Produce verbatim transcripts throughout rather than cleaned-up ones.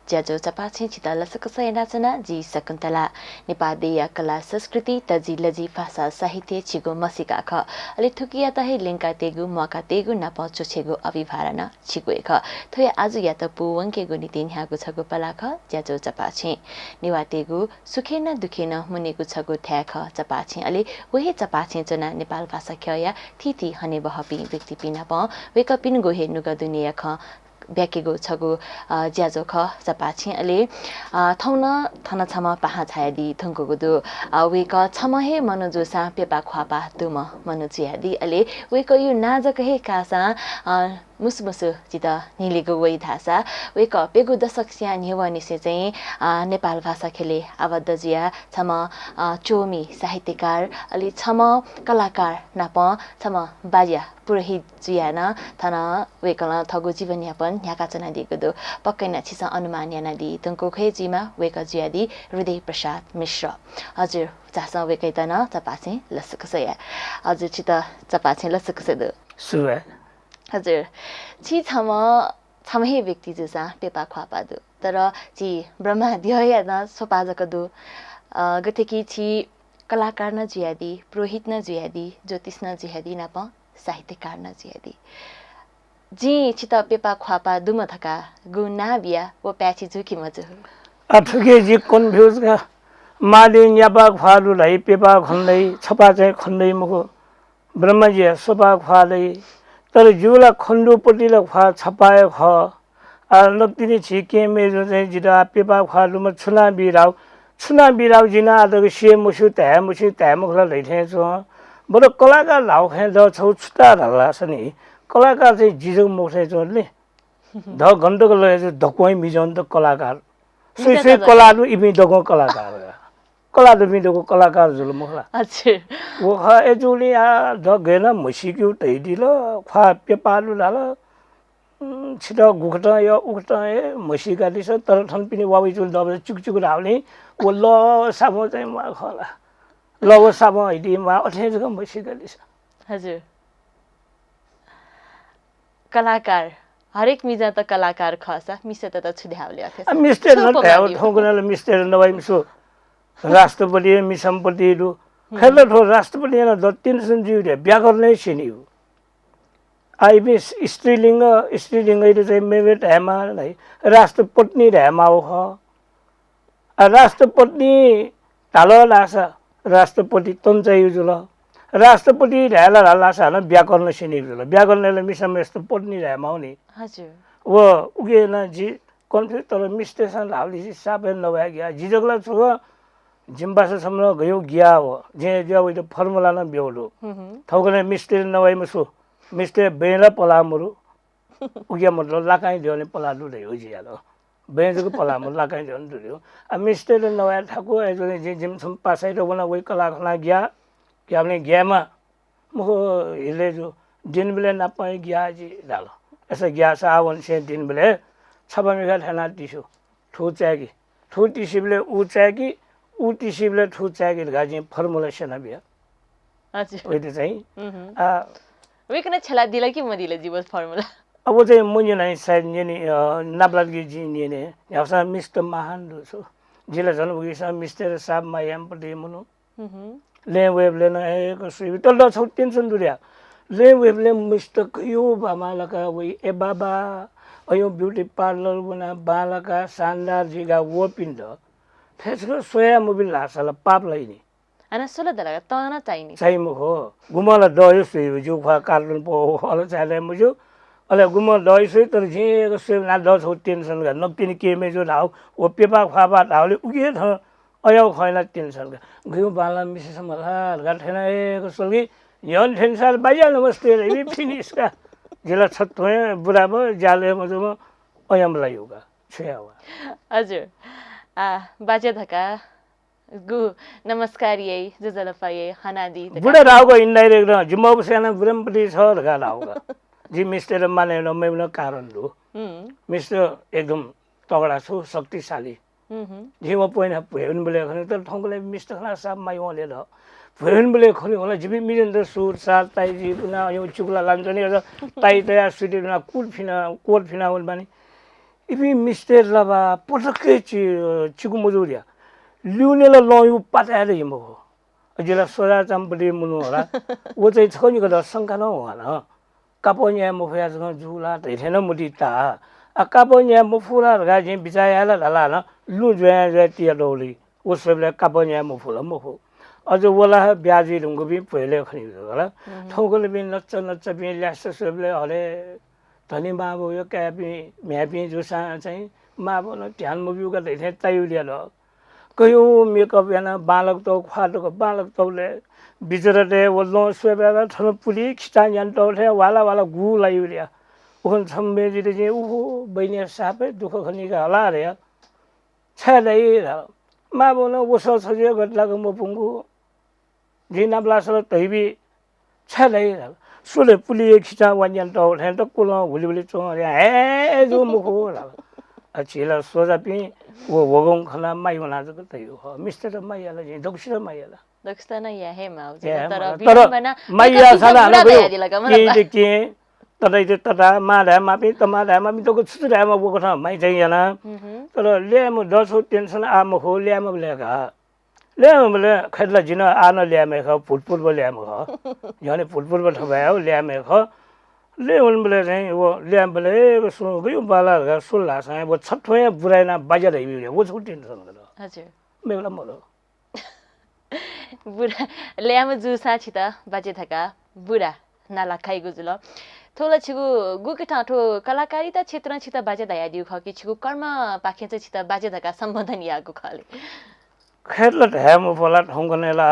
ज्याझ्वः चपाःछेँ छितः लसकुस यानाच्वना, जि शकुन्तला। नेपाः देय्‌या कला, संस्कृति, तजिलजि, भाषा, साहित्य छिगु म्हसीका खः। अले थुकियात हे ल्यंकातयेगु, म्वाकातयेगु नापं च्वछेगु अभिभारा नं छिगु हे खः। थ्व हे आजुयात पूवंकेगु निंतिं न्ह्याःगु छगू पलाः खः ज्याझ्वः चपाःछेँ। नेवाःतय्‌गु सुखे नं दुखे नं मुनेगु छगू थाय् खः चपाःछेँ। अले व हे चपाःछेँ च्वनाः नेपाल भाषा ख्यःया थीथी हनेबहःपिं व्यक्तिपिं नाप वय्‌कःपिनिगु हे नुगः दुनेया खँ ब्याकेगु छगू, अ, ज्याझ्वः खः चपाःछेँ। अले, अ, थौं नं थन छम्ह पाहां झायादी धुंकूगु दु। अ, वय्‌कः छम्ह हे मनू जूसां प्यपा ख्वापा दुम्ह मनू जुयादी। अले वय्‌कःयु नां जक हे काःसां, अ, मुसु मुसु जितः न्हिलिगु वइ धाःसा वय्‌कः प्यगू दशकसिया न्ह्यवंनिसें चाहिँ, अ, नेपाल भाषा ख्यलय् आबद्ध जुयाः छम्ह, अ, च्वमि साहित्यकार, अले छम्ह कलाकार नाप छम्ह बाज्या पुरोहित जुयाः नं थन वय्‌कलं थःगु जीवनयापन न्ह्याकाच्वनादीगु दु। पक्कै नं छिसं अनुमान यानादी धुंकूगु हे जुइमाः, वय्‌कः जुयादी हृदय प्रसाद मिश्र। हजुर, झासँ वय्‌कःयात नं चपाःछेँ लसकुस याये। हजुर, छितः चपाःछेँ लसकुस दु। सुभाय्। हजुर, छि छम्ह, छम्ह हे व्यक्ति जूसां प्यपा ख्वापा दु, तर छि ब्रह्मा द्यःया नं स्वपा जक दु। अ, गथे कि छि कलाकार नं जुयादी, पुरोहित नं जुयादी, ज्योतिष नं जुयादी, नाप साहित्यकार नं जुयादी। जिं छितः प्यपा ख्वापा दुम्ह धकाः गु नां बिया, व पाय्‌छि जू कि मजू? आ, थुके जि confuse का। मालिं न्यापा ख्वाः दु धाइ, प्यपा खनेदइ, छपा चाहिँ खनेदइ मखु। ब्रह्माजीया स्वपा ख्वाः दइ। तर जिगु ला खनेदुपट्टि ला ख्वाः छपा हे खः। आ, नकतिनि झी केहेँ मय्‌जुं चाहिँ जितः आ प्यपा ख्वाः दुम्ह छु नां बी धाउ, छु नां बी धाउ जिं नं आः तक स्यू मस्यू, धाये मस्यू, धाये मखु ला धइथें च्वं। बरु कलाकार धाउ खँय् द छगू छु धाल धाःसा नि, कलाकार चाहिँ जि जक मखु थें च्वं नि। द गन तक लगे जु दक्वं हे मिजंत कलाकार। सुइ सुइ कला दु इपिं दक्वं कलाकार। कला दुपिं दक्वं कलाकार जुल मखु ला। अच्छा। व खः अय्‌जूगुलिं आ द गय् नं म्हसीकेगु धइदिल, ख्वाः प्यपा दु धाल। उम्, छितः गुकथं यः उकथं हे म्हसीकादिसँ, तर थन पिने वा वइच्वंगु दबस चुकचुक धाःबलय् व लः साबं चाहिँ म्वाः खः ला। लः व साबं हइदी म्वाः अथें जक म्हसीकादिसँ। हजुर। कलाकार, हरेक मिजं त कलाकार खःसा मिस्तय्‌त त छु धायेवले अथे? आ, मिस्तय्‌त छु नं धायेव थौंकन्हय् ला मिस्तय्‌त नवाइ मसु। राष्ट्रपति, मिसम्पति दु। खय्‌ला थ्व राष्ट्रपति नं द tension जुइ रे, व्याकरण हे स्यनीगु। आ, इपिं स्त्रीलिङ्ग, स्त्रीलिङ्गयात चाहिँ मेमेत धायेमाः धाइ, राष्ट्रपत्नी धायेमाःगु खः। आ, राष्ट्रपत्नी धाल धाःसा राष्ट्रपति तंचाइगु जुल। राष्ट्रपति धायेला धाल धाःसा हानं व्याकरण स्यनीगु जुल। व्याकरणय् ला मिसाम्हय्‌सित पत्नी धायेमाःगु नि। हजुर। व उके नं जि confuse, तर मिस्तय्‌सं धाःबलय् जि साप हे नवाये ग्याः। जि जक ला छु खः, जिमि पासा छम्ह नं गय् ग्याः व। जिं हे ग्याः वइत formula नं ब्यूगु दु। हुँ, हुँ। थौंकन्हय् मिस्तय्‌त नवाइ मसु। मिस्तय् बँय् ला पलाः मदु। उकिया मतलब लाकां द्यःने पलाः दु धइगु जियात। बँय् जक पलाः मदु, लाकां द्यःने दु धइगु। आ, मिस्तय्‌त नवाये थाकु, अय्‌जूगुलिं जिं जिमि छम्ह पासायात वनाः वइ कलाः खनाः ग्याः, ग्याःबलय् ग्यायेमाः। मखु, हिलय् जु, दिनबलय् नापं हे ग्याः जि धाल। अय्‌सा ग्याःसा आः वंसें दिनबलय् छपा मिखा थ्यना तिस्यु, थ्व चाय्‌कि, थ्व तिस्यूबलय् उ चाय्‌कि, उ तिस्यूबलय् थ्व चाय्‌कि धकाः जिं formula स्यना बिया। अच्छा। वइत चाहिँ, उहुँ। आ, वय्‌कलं छ्यलादिल कि मदिल जि व formula? अब चाहिँ मन्यना सायद न्यने, अ, नापलात कि जिं न्यने। न्ह्याःसां मिस्त महान दु छु। जि ला झन उकिसं मिस्तय्‌त साप माया याःम्ह पति मनू। उहुँ। लँय् वयेबलय् नं एक सुइबी। तर द छगू tension दु रे। लँय् वयेबलय् मिस्त कय्‌यु बांबांलाका वइ। ए बाबा, अय्‌यु beauty parlour वनाः बांलाका शानदार जुइका वःपिन्त थथे छकः स्वयाः मबिल धाःसा ला पाप लाइ नि। हानं स्वल धाःसा ला तं नं चाइ नि। चाइ मखु। गुम्हं ला दय्‌यु सुइबी, जिगु ख्वाः carton पौ हल चाये लाइ मज्यू। अले गुम्हं दय्‌यु सुइ, तर जिं एक सुइबी ना द छगू tension का। नकतिनि केहेँ मय्‌जु धाउ, व प्यपा ख्वापा धाउलि उकी हे थन अय्‌यु खँ ला tension का। गय्‌यु बांलाम्ह मिसेसम्ह ला धकाः थ्यना एक स्वल कि, न्ह्यःने थ्यनेसां बाज्या नमस्ते रे, इमि finish का। जि ला छत्वँय् बुराम्ह, ज्यालय् मजूम्ह, अय्‌यु ला यु का। छु याये वा। हजुर। आ, बाज्या धकाः गु नमस्कार याइ, ज्वजलपा याइ, हनादी धकाः। बुरा धाउक indirect नं, जिमि बाबुसे यानाः बुराम्ह पति छ धकाः धाउक। जि मिस्तय्‌त मानय् यानाः मयाःगु नं कारण दु। हुँ। मिस्त एकदम तगडा छु, शक्तिशाली। हुँ, हुँ। जिं व पहिला भ्वय् वनीबलय् खने, तर थौंकन्हय् मिस्त खनाः साप माया वंले द। भ्वय् वनीबलय् खने होला, जिपिं मिजंत suit साट, tie जि वनाः अय्‌यु चुकला लानाच्वनी, अझ tie तयाः सुति वनाः coat फिना, coat फिना वनेमानि। इपिं मिस्त्री ला बा पटक्कै चि-, चिकु मजू रे। ल्यूनेला लँ यु पाताय् ला हि मखु। जिला सोझा चाम्पली मनू होला। व चाहिँ छकः निकः द शंका नं ह्वाल। कापः न्याये मफुया जक जू ला धैथें नं मदी ता। आ, कापः न्याये मफु ला धकाः जिं बिचाः याये ला धाल नं लुँ ज्वयां ज्वयां तिया दौली। व स्वयेबलय् कापः न्याये मफु ला मखु। अझ व ला ब्याहा जुइ धुंकूपिं भ्वय् लय् खनी जक ला। थौंकन्हय्‌पिं नच्चा नच्चापिं ल्यासे स्वयेबलय् हले धनी मांबौया काय्‌पिं म्ह्याय्‌पिं जूसां चाहिँ मांबौनं ध्यान मब्यूका धैथें तायुलिया द। कयौं makeup यानाः बांलाक तौ, ख्वाः तक बांलाक तौलय् बिचरा दय् व लँ स्वयेबलय् ला थन पुलिं खिचां न्यान तौ थें वाला वाला गू लायुलिया। उखन छम्ह मय्‌जुयात जिं उखु बहिनीया साप हे दुःख खनी का हला धया। छाय् दाइ धाल। मांबौनं वसः छज्वया गत लाक मपुंगु। जिं नापलाः सल धइबी। छाय् दाइ धाल। स्वले पुलिं खिचां वा न्यान तौ थें त कुलं हुलिहुलि च्वं रे हे जू मखु धाल। आ, झी ला सोझापिं व वगौं खनाः माइ वना जक तयु खः। मिस्त्री त माइ याला, जिं दक्वसित माइ याला। दक्वसित नं या हे माउ। या हे तर माउ। भिडम्बना, तर माइ याःसां नं हानं बुरा गयो। धयादिल का, मतलब। केहेँत केहेँ, तताइत तता, मां धाये माःपिं, तमाः धाये माःपिं, दक्व छु छु धाये माः व कथं माइ चाहिँ याना। तर ल्याय्म्ह दछौ tension आ मखु, ल्याय्म्हबलय् का। ल्याय्म्हबलय् खय्‌त ला जि नं आः नं ल्याय्म्ह खः, भूतपूर्व ल्याय्म्ह खः। न्ह्यःने भूतपूर्व थपाय् हो, ल्याय्म्ह खः। ल्याय्म्हबलय् चाहिँ व ल्याय्म्हबलय् सुं गयु बाला धकाः सुल धाःसां व छथ्वँया बुरा यानाः बाज्या धइबी व छौ tension का। हजुर। मेबला मदु। बुरा, ल्याय्म्ह जूसां छित बाज्या धकाः बुरा नाला काइगु जुल। थ्व ला छिगु गुकथं थ्व कलाकारिता क्षेत्रं छित बाज्या धयादिउ खः कि छिगु कर्मपाखें चाहिँ छित बाज्या धकाः सम्बोधन याःगु खः ले? खय्‌त ला धाये मफु ला, थौंकन्हय् ला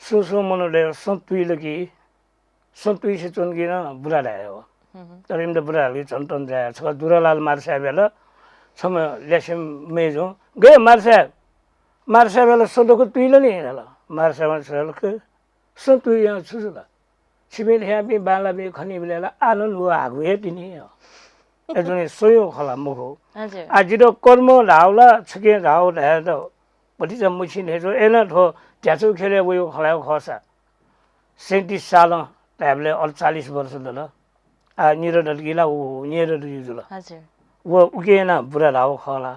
सुं सुं मनूतय्‌सं तुइल कि सं तुइसे च्वन कि नं बुरा धाये हो। तर इमित बुरा धाल कि झन तन जाये। छकः दुरालाल मार्साय् ब्याल, छम्ह ल्यासे मय्‌जुं, "गय् मार्साय्, मार्साय् ब्याल सं दक्व तुइल नि" धाल। मार्साय्‌ं छु धाल कि, "सं तुइयां छु जुल? छिपिं थेंपिं बांलाःपिं खनीबलय् ला आः नं नुगः हाकु हे तिनि हो।" अय्‌जूगुलिं सय्‌यु खला मखु। हजुर। आ, जितः कर्म धाउ ला छुकिं धाउ धाये त भतिचा मछिं थें च्वं। अय्‌नं थ्व ध्याचु ख्यलय् वयु खलायु खःसा सैँतिस सालं धायेबलय् अले चालिस वर्ष दल। आ, निरदल कि ला उ निरदल जुल। हजुर। व उके यानाः बुरा धाउ खः ला?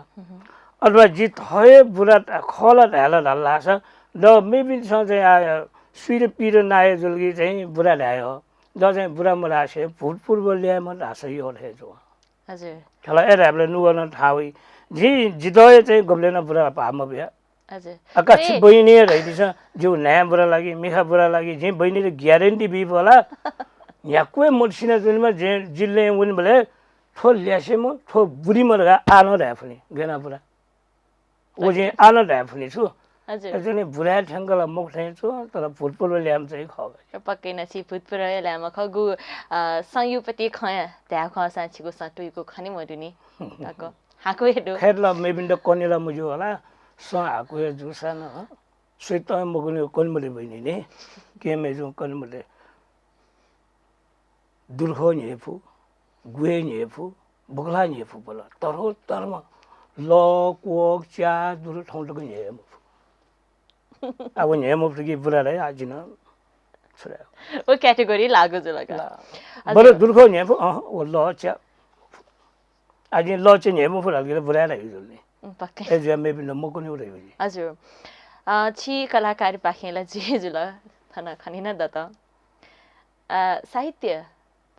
अथवा जि थः हे बुरा खः ला धाये ला धाल धाःसा द मेपिन्सं चाहिँ आ, सुइत पिर नाये जुल कि चाहिँ बुरा धाये हो। द चाहिँ बुरा मधासे भूतपूर्व ल्याय्म्ह धाःसा यः थें च्वं। हजुर। खला, अय् धायेबलय् नुगः नं थाहां वइ। जिं जितः हे चाहिँ गबलें नं बुरा भाः मबिया। हजुर। आकाश छि बहिनी हे धइदिसँ, जिगु न्हाय् बुरा लागि, मिखा बुरा लागि, जिं बहिनीत guarantee बी पला। न्ह्याक्व हे मत सिना जुनेमा, जिं जिल्लें वनेबलय् थ्व ल्यासेम्ह, थ्व बुरिम्ह धकाः आः नं धाये फुनि, गय् याना बुरा। व जिं आः नं धाये फुनि छु। हजुर। अय्‌जूगुलिं बुराय् थ्यंक ला मखु थें च्वं, तर भूतपूर्व ल्याय्म्ह चाहिँ खः। पक्कै नं छि भूतपूर्व ल्याय्म्ह खः। गु, अ, संयुपति खँ धाये खःसां छिगु सं तुइगु खने मदुनि। हाकु हे दु। खय्‌त ला मेपिन्त कने ला मज्यू होला, सं हाकु हे जूसां नं। सुइत मकने कने मते बहिनी नि, केहेँ मय्‌जुं कने मते। दुर्खो न्ह्यइफु, गुहे न्ह्यइफु, बकला न्ह्यइफु बल। तरहो तरम, लः, क्वःक, च्या, दुर थौं तक न्ह्यये मफु। अब न्ह्यये मफुत कि बुरा धाइ, आ, जिं छु धाये। व category लागू जुल का। ला। हजुर। बरु दुर्खो न्ह्यइफु, अँ, व लः, च्या। आ, जिं लः, च्या न्ह्यये मफु धाल कि बुरा धाइ जुल नि। उम्, पक्कै। अय्‌जुया मेपिन्त मकने उ धाइ जुल नि। हजुर। अ, छि कलाकारपाखें ला जुइ जुल, थन खने नं दत। अ, साहित्य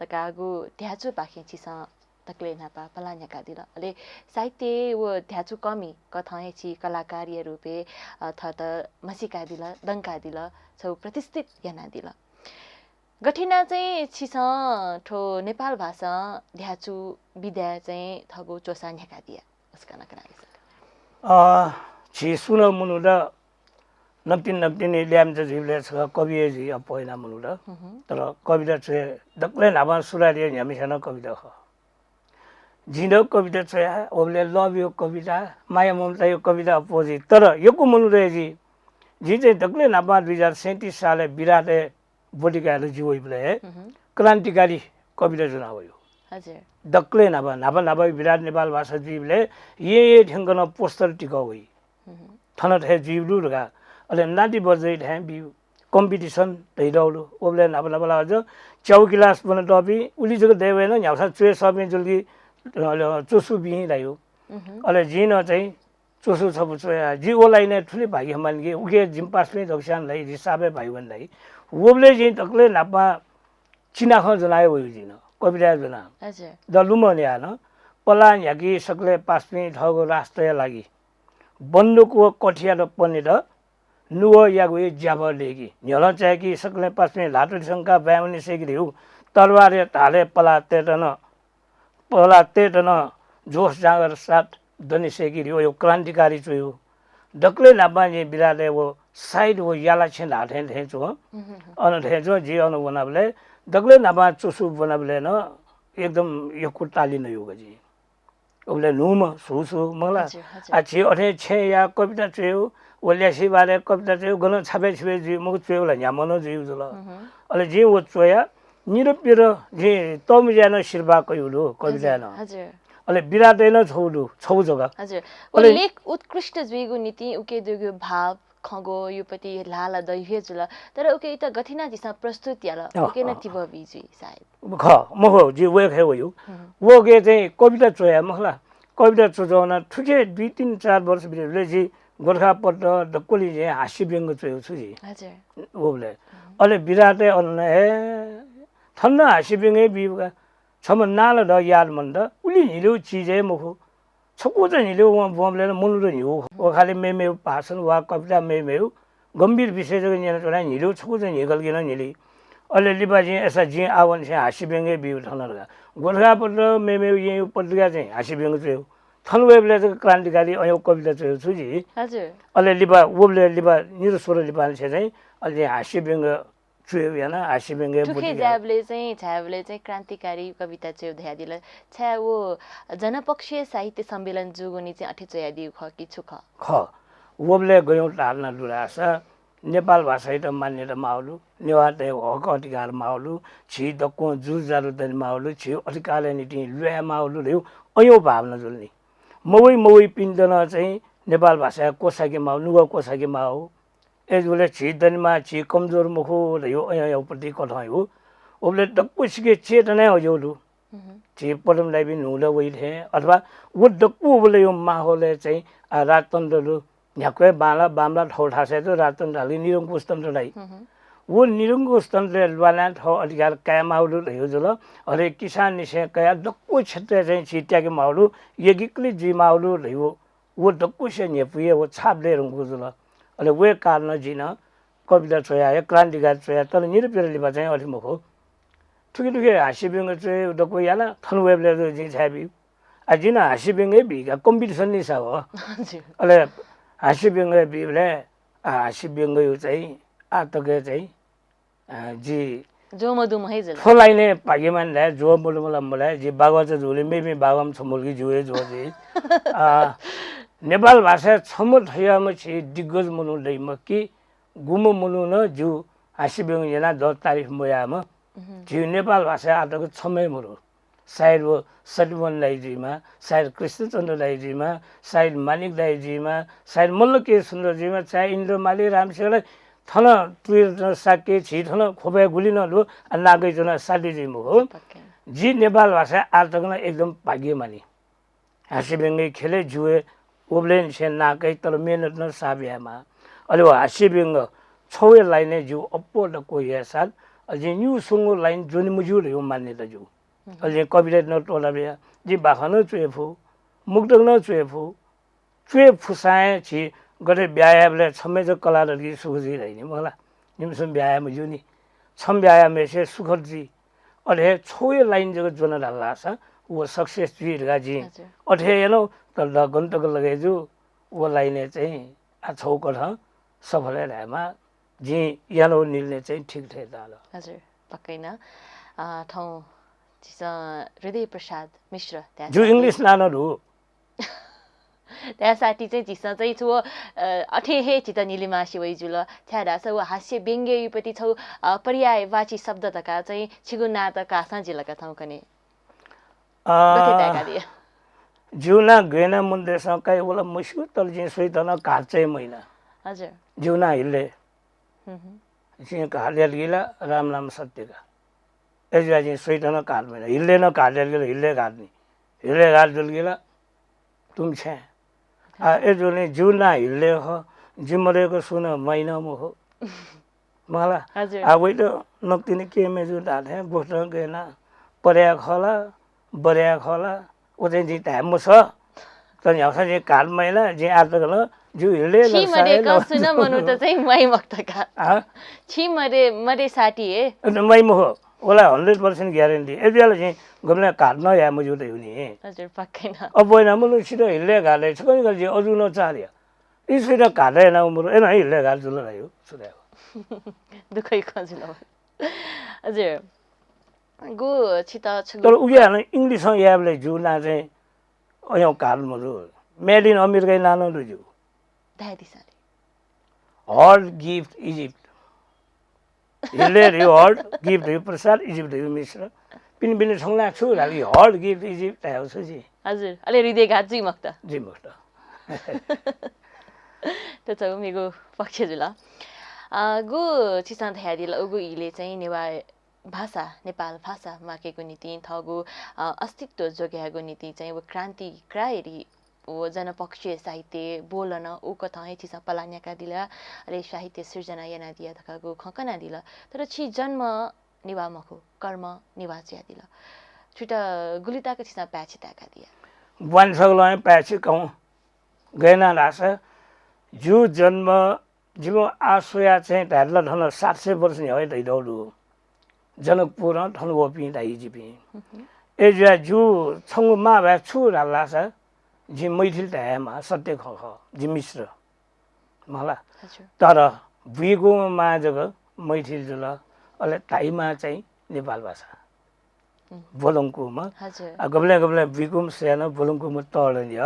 धकाःगु ध्याचुपाखें छिसं दकलय् न्हापा पलाः न्ह्याकादिल। अले साहित्य व ध्याचुकःमि कथं हे छि कलाकारया रूपय्, अ, थःत म्हसीकादिल, दंकादिल, छगू प्रतिष्ठित यानादिल। गथे यानाः चाहिँ छिसं थ्व नेपाल भाषां ध्याचु विधाय् चाहिँ थःगु च्वसा न्ह्याकादिया? अ, झी सुं नं मनूत नकतिनि नकतिनि ल्याय्म्ह जुइबलय् छकः कवि हे जुइ अप्वः याना मनूत। तर कविता च्वये दकलय् न्हापां सुरुवात याः न्ह्याम्हस्यां नं कविता खः। जिं नं कविता च्वया, वबलय् love या कविता, माया ममता या कविता अप्वः जुइ। तर यक्व मनूत हे जुइ। जिं चाहिँ दकलय् न्हापां दुई हजार सैँतिस सालय् विराटय् ब्वति कायेत जि वइबलय् हे क्रान्तिकारी कविता ज्वना वइ। हजुर। दकलय् न्हापा, न्हापा न्हापा विराट नेपाल भाषा जुइबलय् येँ येँ थ्यंक नं poster तिकः वइ। थन थथे जुइबलु धकाः। अले नाति बज्यै थें बी competition धइदौलु। वबलय् न्हापा न्हापा ला अझ च्याउ गिलास ब्वनातःपिं उलि जक दय्‌वय् नं न्ह्यागुसां च्वय् सःपिं जुल कि अले च्वसुपिं धाइ। अले जिं नं चाहिँ च्वसु छपु च्वया, जि व लाइनय् थुलि भाग्यमान कि उके जिमि पासापिं दक्वस्यां धाइ, जि सापय् भाग्यमान धाइ। वबलय् जिं दकलय् न्हापां चिनाखँ ज्वना हे वयु जिं नं, कविता ज्वना। हजुर। द लुमन याः नं, पलाः न्ह्याकी सकलें पासापिं थःगु राष्ट्रया लागि बन्दुक व कठियात पनेत नुगः यागु हे ज्याभः लय्की। न्ह्यलं चाय्की सकलें पासापिं ल्हातुति संका बाय्मनि सय्की धइगु तरवारया धालय् पलाः तयेत नं, पलाः तयेत नं जोस जाँगर साथ दने सय्की धइगु यो क्रान्तिकारी च्वयु। दकलय् न्हापां जिं बिराटय् व साइत व याला छेँ धाःथें थें च्वं। अन थें च्वं, जि अन वनाबलय् दकलय् न्हापां च्वसु ब्वनाबलय् नं एकदम यक्व ताली नयेगु जिं। उबलय् न्हूम्ह सुसु मखु ला। हजुर, हजुर। आ, झी अथे छेँया कविता च्वयु, व ल्यासेबारया कविता च्वयु, गनं छापय् छिपय् जुइ मखु, च्वयु ला न्ह्याम्ह नं जुइगु जुल। अले जिं व च्वया निरपिर जिं तःमुँज्याय् नं सिरपाः कयु दु, कविताय् नं। हजुर। अले बिराटय् नं छगू दु, छगू जक। हजुर। व अले लेख उत्कृष्ट जुइगु निंतिं उके दुगु भाव खँग्वःयुपति ल्हाः ला दयु हे जुल, तर उके इत गथे यानाः झीसं प्रस्तुत याल, अँ, उके नं अँ। तिबः बी जुइ सायद। खः, मखु, जि वय्कः हे वयु। वके चाहिँ कविता च्वया मखु ला। कविता च्वच्वना थुके दुई, तीन, चार वर्ष बितेबलय् जि गोरखापत्र दक्वलि जिं हास्य व्यंग्य च्वयु छु जि। हजुर। वबलय्। अले बिराटय् अन हे थन नं हास्य व्यंग्य हे बीबुका। छम्ह नां ला द याद मन्त, उलि न्हिलिउ चिज हे मखु। छकूचा न्हिलिउ वं ब्वंबलय् नं मनूत न्ह्यू। व खालि मेमेउ भाषण वा कविता मेमेउ गम्भीर विषय जक न्यनाच्वना न्हिलिउ छकूचा न्हिकल कि नं न्हिली। अले लिपा जिं अय्सा जिं आः वंनिसें हास्य व्यंग्य बीउ थन धकाः। गोरखापत्र मेमेउ येँयु पत्रिका चाहिँ हास्य व्यंग्य च्वयु। थन वयेबलय् जक क्रान्तिकारी अय् कविता च्वयु छु जि। हजुर। अले लिपा वबलय् लिपा निदँ स्वदँ लिपांनिसें चाहिँ अले जिं हास्य व्यंग्य च्वयु याना हास्य व्यंग्य थुखे बुद्धि याना। जायेबलय् चाहिँ, झायेबलय् चाहिँ क्रान्तिकारी कविता च्वयु धयादिल। छाय् व जनपक्षीय साहित्य सम्मेलन जूगुनिं चाहिँ अथे च्वयादीगु खः कि छु खः? खः। वबलय् गयौँ धारणा दु धाःसा नेपाल भाषायात मान्यता माःगु दु, नेवाःतय् हक अधिकार माःगु दु, झी दक्वं जुजुजारु दने माःगु दु, झी अधिकारया निंतिं ल्वाये माःगु दु धइगु अय् भावना जुल नि। मवइ मवइपिन्त नं चाहिँ नेपाल भाषाया क्वसाके माःगु, नुगः क्वसाके माःगु। अय्जूगुलिं झी दनेमाः, झी कमजोर मखु धइगु अय् अय् प्रति कथं यु। उबलय् दक्वसिके चेतना हे अज्याउ दु। झी पदम लाइपिं न्हूदँ वइ थें अथवा व दक्व उबलय् यु माहौलय् चाहिँ, आ, राजतन्त्र दु। न्ह्याक्व हे बांला, बांमला थौ थासय् दु राजतन्त्र धाल कि निरंकुश तन्त्र धाइ। व निरंकुश तन्त्रय् ल्वानाः थौ अधिकार काये माःगु दु धइगु जुल। हरेक किसाननिसें कयाः दक्व क्षेत्रय् चाहिँ झी त्याके माःगु दु, एकीकृत जुइ माःगु दु धइगु व दक्वसिया न्ह्यपुया व छाप दये धुंकूगु जुल। अले वया कारणं जिं नं कविता च्वया, या क्रान्तिकारी च्वया, तर निदँपिदँ लिपा चाहिँ अथे मखु। थुखे थुखे हास्य व्यंग्य च्वये दक्व याना, थन वयेबलय् जक जिं छाय् ब्यू। आ, जिं नं हास्य व्यंग्य बीका, competition निसा हो। हजुर। अले हास्य व्यंग्य बीबलय्, आ, हास्य व्यंग्य यु चाहिँ, आ तक चाहिँ अ, जि ज्वः मदुम्ह हे जुल। थ्व लाइनय् भाग्यमान धाये, ज्वः मदुम्ह ला मधाये, जि बागवाचा जूगुलिं मेपिं बागवाम छम्ह कि ज्यू हे ज्वः जि। अ, नेपाल भाषाय् छम्ह थज्याःम्ह झी दिग्गज मनू दइम्ह कि गुम्ह मनू नं ज्यू हास्य व्यंग्य यानाः द तारिफ मयाःम्ह। झी नेपाल भाषाय् आः तक छम्ह हे मदु। सायद व सत्यमोहन दाइ जुइमा, सायद कृष्णचन्द्र दाइ जुइमा, सायद मानिक दाइ जुइमा, सायद मल्ल के सुन्दर जुइमा, चाहे इन्द्र माली, रामसिंह दाइ, थन त्रिरत्न शाक्य, झी थन ख्वपय् गुलि नं दु, आ, नां कयाच्वना साध्य जुइ मखु। पक्कै। जि नेपाल भाषाय् आः तक नं एकदम भाग्यमानी। हास्य व्यंग्य ख्यलय् ज्यू हे, उबलय् निसें नां काइ, तर मेहनत नं साप यायेमाः। अले व हास्य व्यंग्य छगू हे लाइनय् ज्यू अप्वः दक्व याये साथ, अले जिं निगू स्वंगू लाइन ज्वने मज्यू धइगु मान्यता ज्यू। अले जिं कवितायात नं त्वःता बिया। जिं बाखं नं च्वये फु, मुक्तक नं च्वये फु। च्वये फुसां हे झी गथे ब्याहा यायेबलय् छम्हय् जक कलाः दत कि सुख जुइ धाइ नि, मखु ला? निम्हसिनं ब्याहा याये मज्यू नि। छम्ह ब्याहा याःम्हय्सित सुखद जुइ। अथे हे छगू हे लाइन जक ज्वन धाल धाःसा व success जुइ धकाः जिं हजुर। अथे हे यानागु, तर ला गन तक लगे जू, व लाइनय् चाहिँ आ छगू कथं सफल हे धायेमाः। जिं यानागु निर्णय चाहिँ ठीक थें ताल। हजुर, पक्कै नं। अ, थौं झीसं हृदय प्रसाद मिश्र धायेसाथी ज्यू, English नां नं दु। धायेसाथी चाहिँ झीसं चाहिँ छु, अ, अथे हे झीत न्हिले मास्ति वइ जुल। छाय् धाःसा व हास्य व्यंग्ययुपति छगू, अ, पर्यायवाची शब्द धकाः चाहिँ छिगु नां त काःसां जिल का थौंकन्हय्। अ, गथे ताय्कादिया? जिगु नां गय् यानाः मनूतय्सं काइ व ला मस्यू, तर जिं स्वइथं नं घात चाहिँ मयाना। हजुर। जिगु नां हिल्ले। हुँ, हुँ। जिं घात यात कि ला राम नाम सत्य का। अय्जुयाः जिं स्वइथं नं घात मयाना। हिल्ले नं घात यात कि ला हिल्ले घात नि। हिले गाल जुल कि ला तुम छेँ। आ, ए जुने जू ना हिले खः, जि मरेको सुन मैन मखु। मला। हजुर। आ, वइत नक्तिनि के मेजु दाथे, गोष्ठं गयना, पर्या खला, बर्या खला, व चाहिँ जि धाये मस। त न्ह्याउसा जि काल मैला, जि आतक ल, जु हिले ल, छि मरे सायला। कं सुन मनु त चाहिँ मै मक्तका। आ? छि मरे, मरे साटी हे। अ, मै मखु। ओला hundred percent guarantee। ए बियाला चाहिँ गमला काट न या मजु त हुने। हजुर, पक्कै न। अब वइना मनु छिटो हिले गाले, छकन गल जि अजु न चाल या। ई सुइना काट या ना मरु, ए न हिले गाल जुल रह्यो, सुधायो। दुःखै खजुल। हजुर। गु छित छगु तर उगे हानं English याबले जु ना चाहिँ अयं काल मजु। Made in America नानो दु जु। धाये दिसाले। Hot gift Egypt। हिले रे hot gift रे प्रसाद Egypt रे मिश्र। पिन पिन छंगला छु लाली hot gift Egypt तायो छु जी। हजुर, अले हृदयघात जुइ मक्त। जुइ मक्त। त छ मेगु पक्ष जुल। अ, गु छिसं धयादिल, उगु हिले चाहिँ नेवा भाषा, नेपाल भाषा माकेगु निंतिं थःगु, अ, अस्तित्व जोगायेगु निंतिं चाहिँ व क्रान्तिकारी व जनपक्षीय साहित्य बोलन उ कथं हे छिसं पलाः न्याकादिल, अले साहित्य सिर्जना यानादिया धकागु खँ कनादिल। तर छि जन्म नेवा मखु, कर्म नेवा जुयादिल। छुट गुलिताक छिसं पाय्छि ताय्कादिया? ग्वान्सगलं पाय्छि कौं। गयना धाःसा जु जन्म जिमु आः स्वया चाहिँ धायेला थन सात सय वर्ष न्ह्यः हे धइदौ दु। जनकपुरं थन वःपिं धाइ जिपिं। ए जुया जु छंगु मां भाय् छु धाल धाःसा जि मैथिल धायेमा सत्य खँ खः। जि मिश्र। मला। हजुर। तर बुइगुम्ह मां जक मैथिल जुल, अले धाइमा चाहिँ नेपाल भाषा। बोलंकुम्ह। हजुर। आ, गबलें गबलें बुइकुम्ह सय्‌नं बोलंकुम्ह तःधंगु।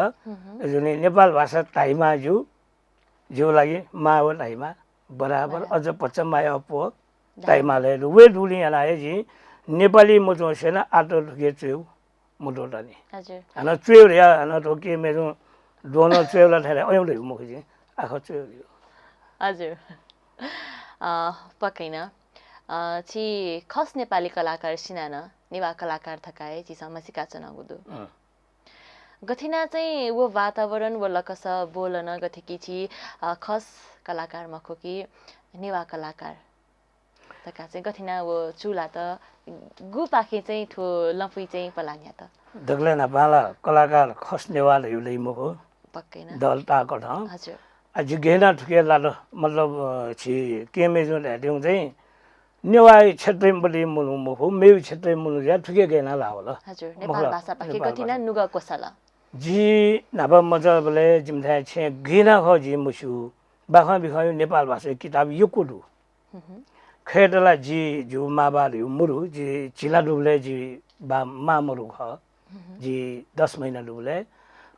अय्‌जूगुलिं नेपाल भाषा धाइमा जु, जिगु लागि मां व धाइमा बराबर अझ भचा माया अप्वः धाइमा लय् दु। वय् दुगुलिं यानाः हे जिं नेपाली मच्वंसे नं आः थुके च्वयेगु मदुगु दनि। हजुर। हानं च्वयेगु धया, हानं थ्व के मेजुं द्वनं च्वयेगु ला थथे अय्‌गु धइगु मखु जिं, आखः च्वयेगु धइगु। हजुर। अ, पक्कै नं। अ, छि खस नेपाली कलाकार सिनानं नेवा कलाकार धकाः हे झीसं म्हसीका च्वनागु दु। अँ। गथे याना चाहिँ व वातावरण व लकस बोलन गथे कि छि, अ, खस कलाकार मखु कि नेवा कलाकार धकाः चाहिँ गथे याना व चुलात गुपाखें चाहिँ थ्व लँपुइ चाहिँ पलाः न्ह्यात? दकलय् न्हापां ला कलाकार खस नेवा धइगु लय् मखु। पक्कै नं। दल ताकथं। हजुर। आ, जि गय् याना थुके लात, मतलब, अ, छि के मेजुं धायेत्यंगु चाहिँ नेवाःया क्षेत्रय् बलय् मनू मखु, मेगु क्षेत्रय् मनू जुयाः थुके गय् याना लाः वल। हजुर, नेपाल भाषापाखे गथे याना नुगः क्वसाल? जि न्हापा मचाबलय् जिमिथाय् छेँ गय् याना खः जि मस्यू। बाखं बिखंया नेपाल भाषाया किताब यक्व दु। खय्‌त ला जि जिगु मांबाः धइगु मरु, जि झिला दुबलय् जि बा मां मरु खः। जि दस महिना दुबलय्।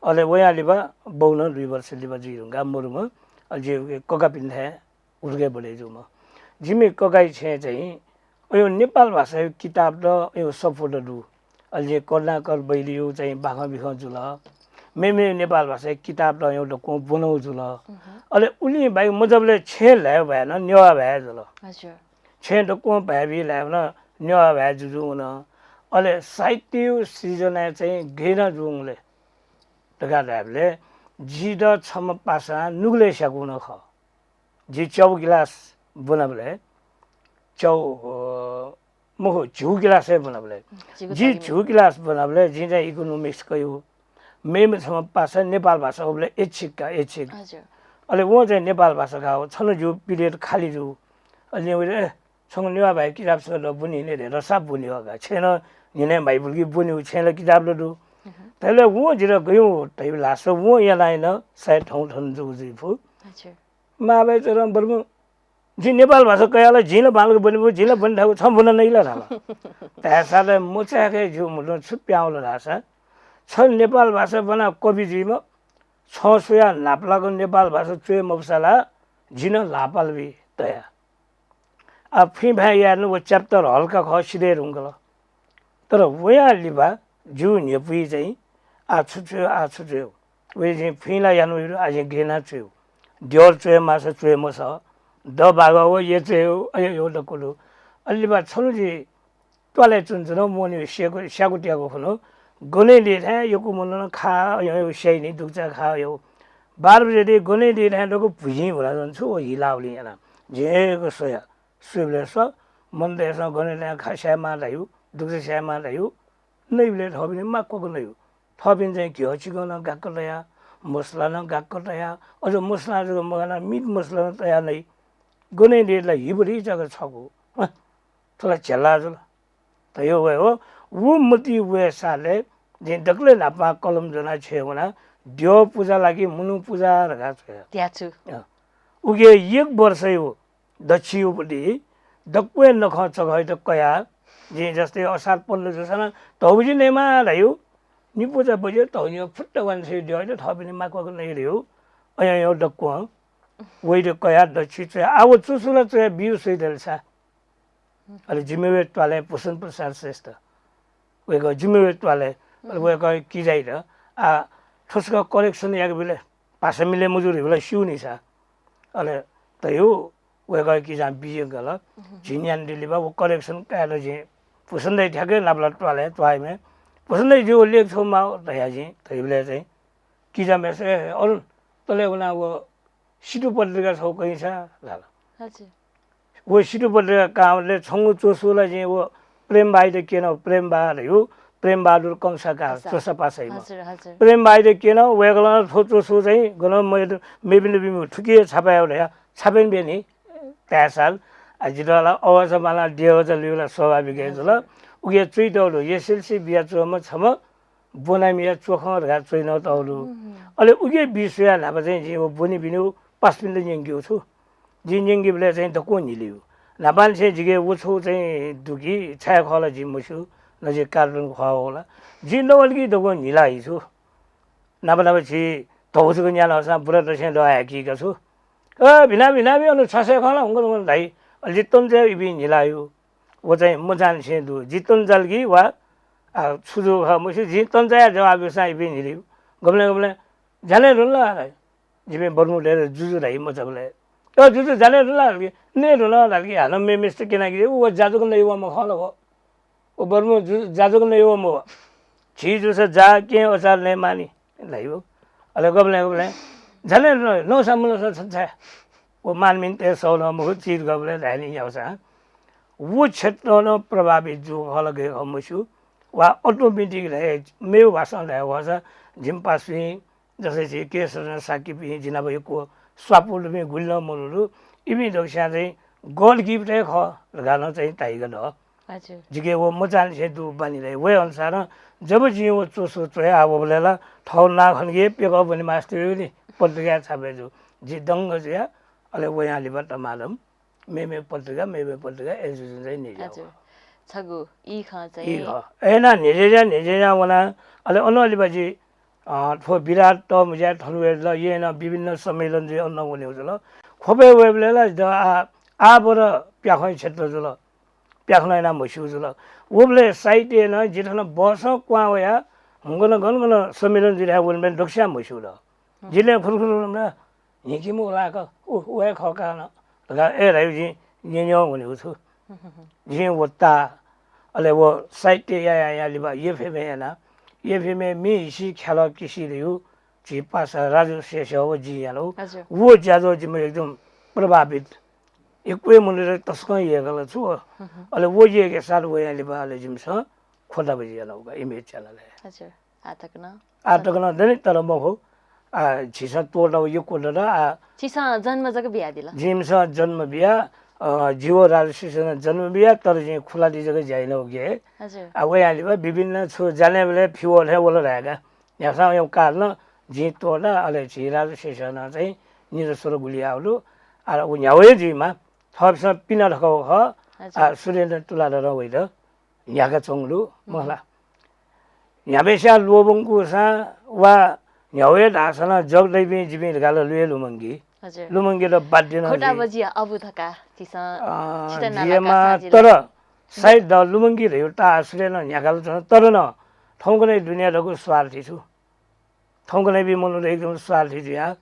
अले वयां लिपा बौ नं दुई वर्ष लिपा जुइ धुंकाः मरुम्ह। अले जि ककापिन्थाय् हुर्के बलय् जूम्ह। जिमि ककाया छेँय् चाहिँ अय्‌गु नेपाल भाषाया किताब त अय्‌गु सफू त दु। अले जिं करुणाकर वैद्यया चाहिँ बाखं बिखं जुल। मेमेगु नेपाल भाषाया किताब त अय्‌गु दक्वं ब्वनागु जुल। अले उलि बाहेक मचाबलय् छेँ ल्हाये भाय् नं नेवाः भाय् जुल। हजुर। छेँ दक्वं भाय् बी ल्हायेबलय् नेवाः भाय् जुजुं वन। अले साहित्यया सिर्जनाय् चाहिँ गय् याना जूगु ले धकाः धायेबलय् जितः छम्ह पासां नुगलय् स्याकूगु नं खः। जि च्‍यागू class ब्‍वनाबलय्, च्‍यागू, अ, मखु, झिगू class हे ब्‍वनाबलय्, झिगू जि तगिमय्। झिगू class ब्‍वनाबलय् जिं चाहिँ economics कयागु। मेम्ह छम्ह पासा नेपाल भाषा उबलय् ऐच्छिक का, ऐच्छिक। हजुर। अले वं चाहिँ नेपाल भाषा काः, छन्‍हु जूगु period खाली जूगु। अले जिं वइत, ए, छंगु नेवाः भाय् किताब सकल ब्‍वने हिने धयाः साप ब्‍वने वः का। छेँनं न्‍हिनय् म्‍हाइपुलुकी ब्‍वनेगु छेँय् ला किताब ला दु। धयाबलय् वं जितः गय् यानागु धयाबलय् धाःसा वं यानाः यानाः सायद थौं थन जूगु जुइ फु। हजुर। मांभाय् चुरं बरु जिं नेपाल भाषा कयाः ला जिं ला बांलाक ब्‍वने फु, जिं ला ब्‍वने थाकु, छं ब्‍वना नइ ला धाल। धाय्‌सा ला मचाय्‌के जिगु म्‍हुतुं छु पिहां वल धाःसा, छ नेपाल भाषा ब्‍वनाः कवि जुइम्ह, छं स्वयाः न्‍हापालाक नेपाल भाषा च्‍वये मफुसा ला जि नं ल्‍हाःपाल बी तया। आ, फुइँ भाय् यायेत व chapter हल्‍का खः, सिधये धुंकल। तर वयां लिपा जिगु न्‍ह्यपुइ चाहिँ आः छु च्‍वयेगु, आः छु च्‍वयेगु। वइ जिं फुइँ ला यानागु, आः जिं गय् याना च्‍वयेगु। द्यःर च्‍वये माःसा च्‍वये मसः। दः बागः व ये च्‍वयेगु, अय्, यो दक्‍व दु। अले लिपा छन्‍हु जि त्‍वालय् च्‍वनाच्‍वनागु मोहनि स्‍यागु, स्‍यागु त्यागु खुन्‍हु गने ले थाय् यक्व मनूनं खा अय्‌यु स्याइ नि दुगुचा खा अय्‌यु। बाह्र बजे दे गने ले थाय् दक्व भुजिं हुला जन छु व हिलावलिं याना। झेक स्वया। स्वइबलय् स्व, मनूतय्‌सं गने थाय् खा स्यायेमाः धायु, दुगुचा स्यायेमाः धायु। नइबलय् थःपिनि माक्वक नयु। थःपिनि चाहिँ घ्यः चिकं नं गाक्क तया, मसला नं गाक्क तया, अझ मसला जक मगाना मीट मसला नं तया नइ। गने ले ला हिबरी जक छगू। हँ, थ्व ला झेला जुल। धयो वये हो, व मति वये सालय् जिं दकलय् न्हापां कलम ज्वना छ्वये वना, द्यः पुजा ला कि मनू पुजा धकाः छ्वया। त्याचु। अँ। उके एक वर्ष यो दच्छियो पति दक्वय् नखं चघःइत कया, जिं जस्तै असार पन्ध्र जूसां धौबजि नयेमा धायु, निपुजा बजे धौनियो फुट्ट वांछ्वयु द्यःइत थःपिनि माक्वक नइ धयु, अय्‌यु दक्वं वइत कया दच्छि च्वया। आ व चुसुला च्वया बियु स्वइदल सा। अले जिमिवे त्वालय् भूषण प्रसाद श्रेष्ठ। वय्‌कः जिमिवे त्वालय्, अले वय्‌कः किजाइत, आ, थुसक correction याकबिलय् भाषा मिले मजू धइबलय् स्यू नि सा। अले तयु वय्‌कः किजां बिज्याकल। झिंन्यान दिलिबा व correction कायेत जिं भूषण दाइ थ्याके नापला त्वालय् त्वाइमे। भूषण दाइ जिउ लेख छौ माउ धया जिं धइबलय् चाहिँ किजामेस, "ए, अरुण, तले वना व सितु पत्रिका छौ कइसा" धाल। हजुर। व सितु पत्रिका कांबलय् छंगु च्वसु ला जिं व प्रेम बाइत क्यन, प्रेम बहादुर धयु, प्रेम बहादुर कंसाकार कंसा। च्वसा पासाइम्ह। हजुर, हजुर। प्रेम बाइत क्यन, वय्‌कलं थ्व च्वसु चाहिँ गन मय्-, मेपिन्त बिमु थुकिया छापाय् धया, छापेन बेनी, ताय्‌साल। आ, जितः ला अवचा माला, द्यःचा लुइला स्वाभाविक हे जुल। हजुर। उके चुइतौलु, एसएलसी बिया च्वंम्ह छम्ह ब्वनामिया च्वखं धकाः च्वइन तौलु। अले उके बिस्वया न्हापा चाहिँ जिं व ब्वनीपिनिगु पासापिन्त न्यंकेगु छु। जिं न्यंकेबलय् चाहिँ दक्वं न्हिलियु। न्हापांनिसें जिके व छौ चाहिँ दुकी, छाय् खः ला जिं मस्यू, न जि कार्टुन खः होला। जिं नवल कि दक्वं न्हिला हि छु। नापा नापा झी धौजक न्याना हःसां बुरा दसें दः हाय्‌कीका छु। अ, भिना, भिना, भि, अन छ्वासय् खः ला हुंकन हुंकन धाइ। अले जि तन्जया इपिं न्हिलायु। व चाहिँ मचांनिसें दु। जि तन्जाल कि वा, आ, छु जू खः मस्यू, जिं तन्जाया जवाब ब्यूसां इपिं न्हिलियु। गबलें, गबलें, जाने धुन ला धाइ। जिपिं बर्मु दय्‌त जुजु धाइ मचाबलय्। अ, जुजु जाने धुन ला धाल कि, ने धुन धाल कि, हानं मेमेसित क्यनाकि, व जाजक नइ वःम्ह खः ला व। व बर्मु जु-, जाजक नइ वःम्ह व। झी जूसा जा, कें, अचार नयेमानि धाइ व। अले गबलें, गबलें, जाने धुन, नौसा मुनौसा छछाय्। व मानमिनतय् सौ नं मखु, चिज गबलें धायेनि याउसां। व क्षेत्र नं प्रभावित जू खः ला गय् खः मस्यू। वा automatic धाये, मेउ भाषां धाये वःसा, जिमि पासापिं, जस्तै झी केशरञ्जन शाक्यपिं, जि नाप यक्व स्वापू दुपिं गुलि नं मदु दु, इपिं दक्वस्यां चाहिँ goal keeper हे खः धकाः नं चाहिँ धाइगु दु। हजुर। जिके व मचांनिसें दु बानी धाइ। वय् अनुसारं जब जिं व च्वसु च्वया वःबलय् ला थौ नाखनके प्यकः ब्वने मास्ति वयेगु नि पत्रिकाय् छापे जु। जि दंग जुया, अले वयां लिपा तमादम मेमे पत्रिका, मेमे पत्रिका, ए जुजुं चाहिँ न्हिज्या हजुर। वः। छगू ई खँ चाहिँ ई खँ। अय्‌नं न्हिज्या, न्हिज्या वना, अले अनं लिपा जि, अ, थ्व विराट तःमुँज्या थन वयेत ल, येनं विभिन्न सम्मेलन जुइ अन वनेगु जुल। ख्वपय् वयेबलय् ला द आ, आ बर प्याखं क्षेत्र जुल। प्याखं याना म्हस्यू जुल। वबलय् साहित्य नं जि थन बसं क्वां वया हुंकन गन गन सम्मेलन जुइ धाये वनेबलय् दक्वस्यां म्हस्यू द। जिले फुरुफुरु न हिकिमु लाक उ, वय् खः का न धकाः ए धाइ जिं न्यं न्यं वनेगु छु। जिं व ता, अले व साहित्य याया या लिपा एफएमए याना। एफएमए मि हिसि ख्याल किसि धयु झी पासा राजु शेषः व जिं यानागु। हजुर। व ज्याझ्वः जिमि एकदम प्रभावित। यक्व मनूत तसकं यय्‌कल छु व। अले व यय्‌के साथ वया लिपा अले जिमिसं खोता बजि यानागु का इमेज च्यानलय्। हजुर। आ तक नं? आ तक नं दनि, तर मखु। आ, झीसं त्वःतागु यक्व दत, आ, झीसं जन्म जक बियादिल। जिमिसं जन्म बिया, अ, जि व राजु शेषनं जन्म बिया, तर जिं खुलाति जक ज्या यानागु के। हजुर। आ, वया लिपा विभिन्न छु जानेबलय् फिवल हे वल धायेका। न्ह्यासां वया कारण जिं त्वःता, अले झी राजु शेषनं चाहिँ नित स्वर गुलि याःगु दु। आ, उ न्ह्यागु हे जुइमा, थःपिसं पिना धकाः खः, हजुर। आ, सुरेन्द्र तुलाधरं वइत न्ह्याकाच्वंगु दु, मखु ला। न्ह्याम्हस्यां ल्वःमंकूसां वा न्ह्याउ हे धाःसां नं जग दइपिं जिपिं धकाः ला लुये लुमंकी। हजुर। लुमंकेत बाध्य नं खोता जुइ। बजिया अबु धकाः झीसं अँ, छित नाला जियेमा कासा जिल। तर सायद द लुमंकी धयु ता सुले नं न्ह्याकाल च्वन, तर नं थौंकन्हय् दुनियाँ दक्व स्वार्थी छु। थौंकन्हय्‌पिं मनूत एकदम स्वार्थी जुया।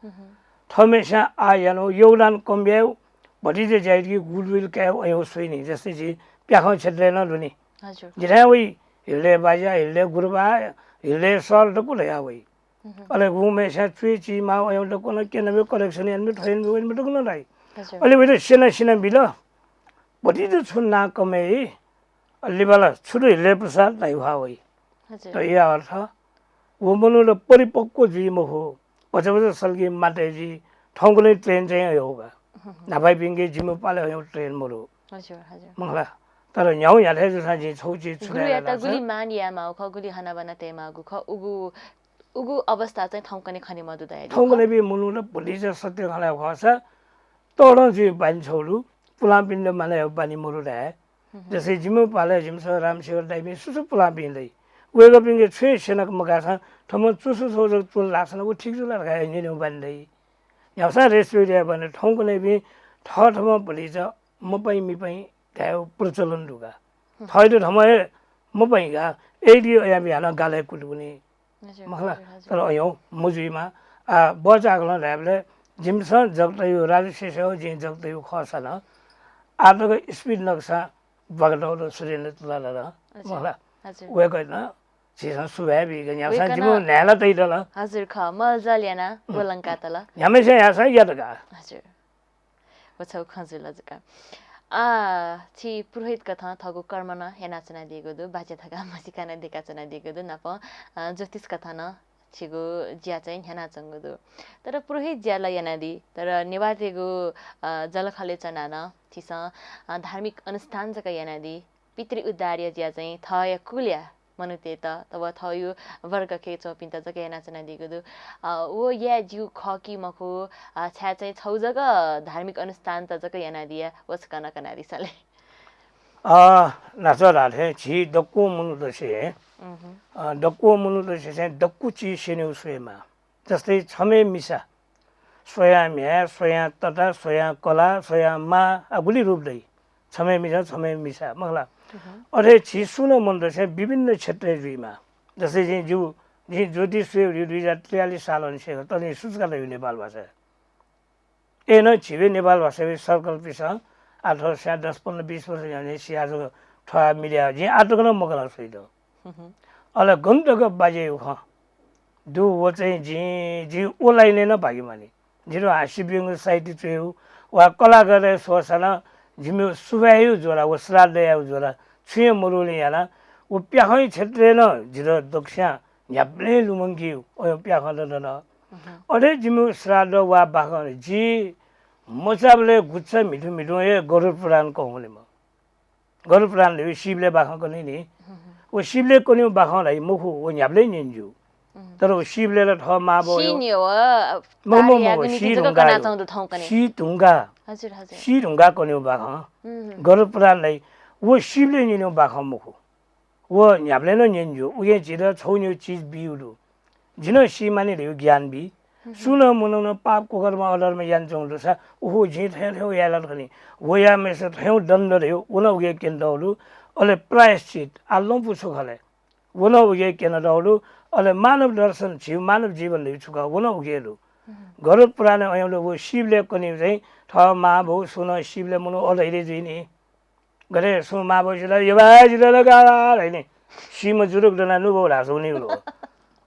थःम्हस्यां आः यानु, योगदान कम यायु, भतिचा ज्याइतके goodwill कायु अयु स्वइनि। जस्तै झी प्याखं क्षेत्रय् नं दुनि। हजुर। जिथाय् वइ, हिल्ले बाज्या, हिल्ले गुरुबा, हिलय् सर दक्व धया वइ। अले गुम्हेस्यां च्वय् चीमाः अयं दक्व नं क्यनाबी, कलेक्सन यानाबी, थ्व यानाबी, व यानाबी दक्व नं धाइ। हजुर। अले वइत स्यना सिना बिल। भतिचा छु नां कमय्, अले लिबाला छु दु हिलय् प्रसाद धाइ ह्वा वइ। हजुर। त या अर्थ व मनू ला परिपक्व जुइ मखु। भचा भचा सल्की मात्रै जुइ। थौंकन्हय् ट्रेन चाहिँ अय् का। न्हापाइपिंके जिमिगु पालय् अय् ट्रेन मरु। हजुर, हजुर। मखु ला। तर न्ह्यागु न्ह्याथाय् जूसां जिं छगू चिज छु धाये गुरुयात धाःसा गुलि मान यायेमाःगु खः, गुलि हनाबना तयेमाःगु खः, उगु, उगु अवस्था चाहिँ थौंकन्हय् खने मदु धाये। थौंकन्हय्‌पिं मनू ला भतिचा सत्य खँ ल्हाये खःसा तःधं जुइ बानी छगू दु, पुलांपिन्त मानय् यायेगु बानी मरु धाये। जस्तै जिमिगु पालय् जिमिसं रामशेखर दाइपिं सुसु पुलांपिं दइ। वय्‌कःपिंके छुं हे स्यना मकाःसां थःम्हं चुसु छगू जक तुल धाःसा नं व ठीक जुल धकाः न्यनेगु बानी दइ। न्ह्याःसां रेस्पेक्ट यायेबलय् थौंकन्हय्‌पिं थःथम्हं भतिचा मपाइँ मिपाइँ धायेगु प्रचलन दु का। थःत थःम्हं हे मपाइँ का, अय्‌ति अयापिं हानं गालय् कुतुकुनि। हजुर, मखु ला? हजुर, हजुर। तर अय्‌नं मजुइमा। आ, बचाकलं धायेबलय् जिमिसं जगतय् राजु सेसेव जिं जगतय् खःसा नं आः तक स्पीड नक्सा बगदौल सुरेन्द्र तुलाधर। हजुर, मखु ला? हजुर। वय्‌कःयात नं झीसं सुभाय् बीक न्ह्याःसां वय्‌कलं जिमिगु न्हाय्‌ला तइदल। हजुर खः, मलजल यानाः ग्वलंकातल। न्ह्याम्हेस्यां याःसां यात का। हजुर। व छगू खँ जुल जुका। आ, छि पुरोहित कथं थःगु कर्म नं यानाच्वनादीगु दु, बाज्या धकाः म्हसीका नं दय्‌काच्वनादीगु दु, नापं, अ, ज्योतिष कथं नं छिगु ज्या चाहिँ न्ह्यानाच्वंगु दु। तर पुरोहित ज्या ला यानादी, तर नेवाःतय्‌गु, अ, जःलाखःलय् च्वनाः नं छिसं, अ, धार्मिक अनुष्ठान जक यानादी, पितृ उद्धारया ज्या चाहिँ थःया कुलया मनूतय्‌त, तब थःगु वर्गखे च्वंपिन्त जक यानाच्वनादीगु दु। अ, व याये ज्यू खः कि मखु, अ, छाय् चाहिँ छगू जक धार्मिक अनुष्ठानत जक यानादिया, व छकः नं कनादिसँ ले। अ, न्हाचः धाःथें झी दक्व मनूतय्‌सं, अ, दक्व मनूतय्‌सं चाहिँ दक्व चिज स्यनेगु स्वयेमाः। जस्तै छम्ह मिसा स्वयां म्ह्याय्, स्वयां तता, स्वयां कलाः, स्वयां मां, आ, गुलि रूप दइ। छम्ह मिसा, छम्ह मिसा, मखु ला? अथे झी सुं नं मनूतय्‌सं विभिन्न क्षेत्रय् जुइमाः। जस्तै जिं ज्यू, जिं ज्योतिष स्वयेगु दुई हजार त्रियालिस साल अनिसें तनि सुचुका दइ नेपाल भाषा। अय्‌नं झीगु नेपाल भाषाया सर्कलपिसं आः थ्व स्यां दस, पन्ध्र, बीस वर्ष न्ह्यःने सिया जक थ्व मिडिया जिं आः तक नं मखना स्वइत। अले गन तक बाज्याया खँ दु, व चाहिँ जिं, जिं व लाइनय् नं भागि मानि। जितः हास्यव्यंग्य साहित्य च्वयेगु वा कलाकारया स्वःसा नं जिमिगु सुभाय्‌या ज्वला व श्राद्धया ज्वला छुं हे मरुलिं याना। व प्याखंया क्षेत्रय् नं जितः दक्वस्यां न्ह्याबलें लुमंकीगु अय् प्याखंत दन। अथे जिमिगु श्राद्ध वा बाखं जि मचाबलय् गुच्चा म्हितु म्हितुं हे गरुड पुराण कं वनेमाः। गरुड पुराण धइगु सिबलय् बाखं कनी नि। व सिबलय् कनीगु बाखं धाइ मखु, व न्ह्याबलें न्यने ज्यू। तर व सिबलय् ला थः मां बौ सी न्यव, मखु, मखु, पार मखु, यागु निंतिं सी जक धुंका कनाच्वंगु दु थौंकन्हय्। सी धुंका। हजुर, हजुर। सी धुंका कनीगु बाखं। गरुड पुराण धाइ व सिबलय् न्यनेगु बाखं मखु। व न्ह्याबलें नं न्यने ज्यू। उकिं झीत छगू निगू चिज बीगु दु। जि नं सी मानि धइगु ज्ञान बी। सुं नं मनुखं पाप कुकर्म अधर्म यानाच्वंगु दुसा, उखु जिं थथे थथे याये लात खनी, व याःम्हेसित थथे दण्ड धइगु, व नं उकिं क्यनेदउ दु। अले प्रायश्चित, आः लँपु छु खः ले, व नं उकिं क्यनेदउ दु। अले मानव दर्शन, झीगु मानव जीवन धइगु छु खः, व नं उकिं दु। गरुड पुराणय् अय्‌नं व सिबलय् कनीगु चाहिँ थः मां बौ सुं नं सिबलय् मनू अले जुइ नि। गथे सुं मां बौ सिल, यबा जितः ला गाला धाइ नि। सीम्ह जुरुक दनाः नु बौ धाःसा वनीगु दु।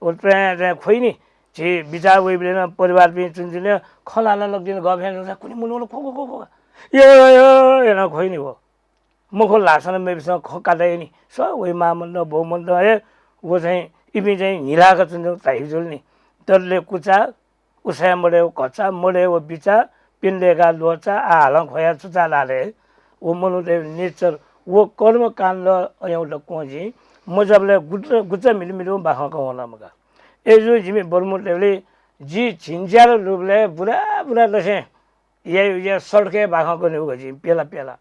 व प्रायः चाहिँ ख्वइ नि। झी बिचाः वइबलय् नं परिवारपिं च्वने च्वने खँ ल्हाना लग्दिन गःफय् जूसा कुने मनू ख्व ख्व ख्व ख्व। यो, यो, यो, यानाः ख्वइ नि व। मख्व धाःसा नं मेपिसं खँ कात नि। स वइ मां मन्त, बौ मन्त हे व चाहिँ इपिं चाहिँ न्हिलाका च्वने धाइ जुल नि। दतले कुचा, उसाँय् मदय्‌व घचा, मदय्‌व बिचा, पिने दय्‌काः ल्वचा, आः हालं ख्वया चुचा लाले। व मनूतय् nature, व कर्मकाण्ड अय्‌नं दक्वं जिं मचाबलय् गुत-, गुचा म्हितु म्हितुं बाखं कं वना मखा। अय्‌जूगुलिं जिमि बरमुतय्‌बलय् जि झिंच्यादँ दुबलय् बुरा बुरा दसें याइ उज्या सडकय् बाखं कनेगु जिं प्यला प्यला।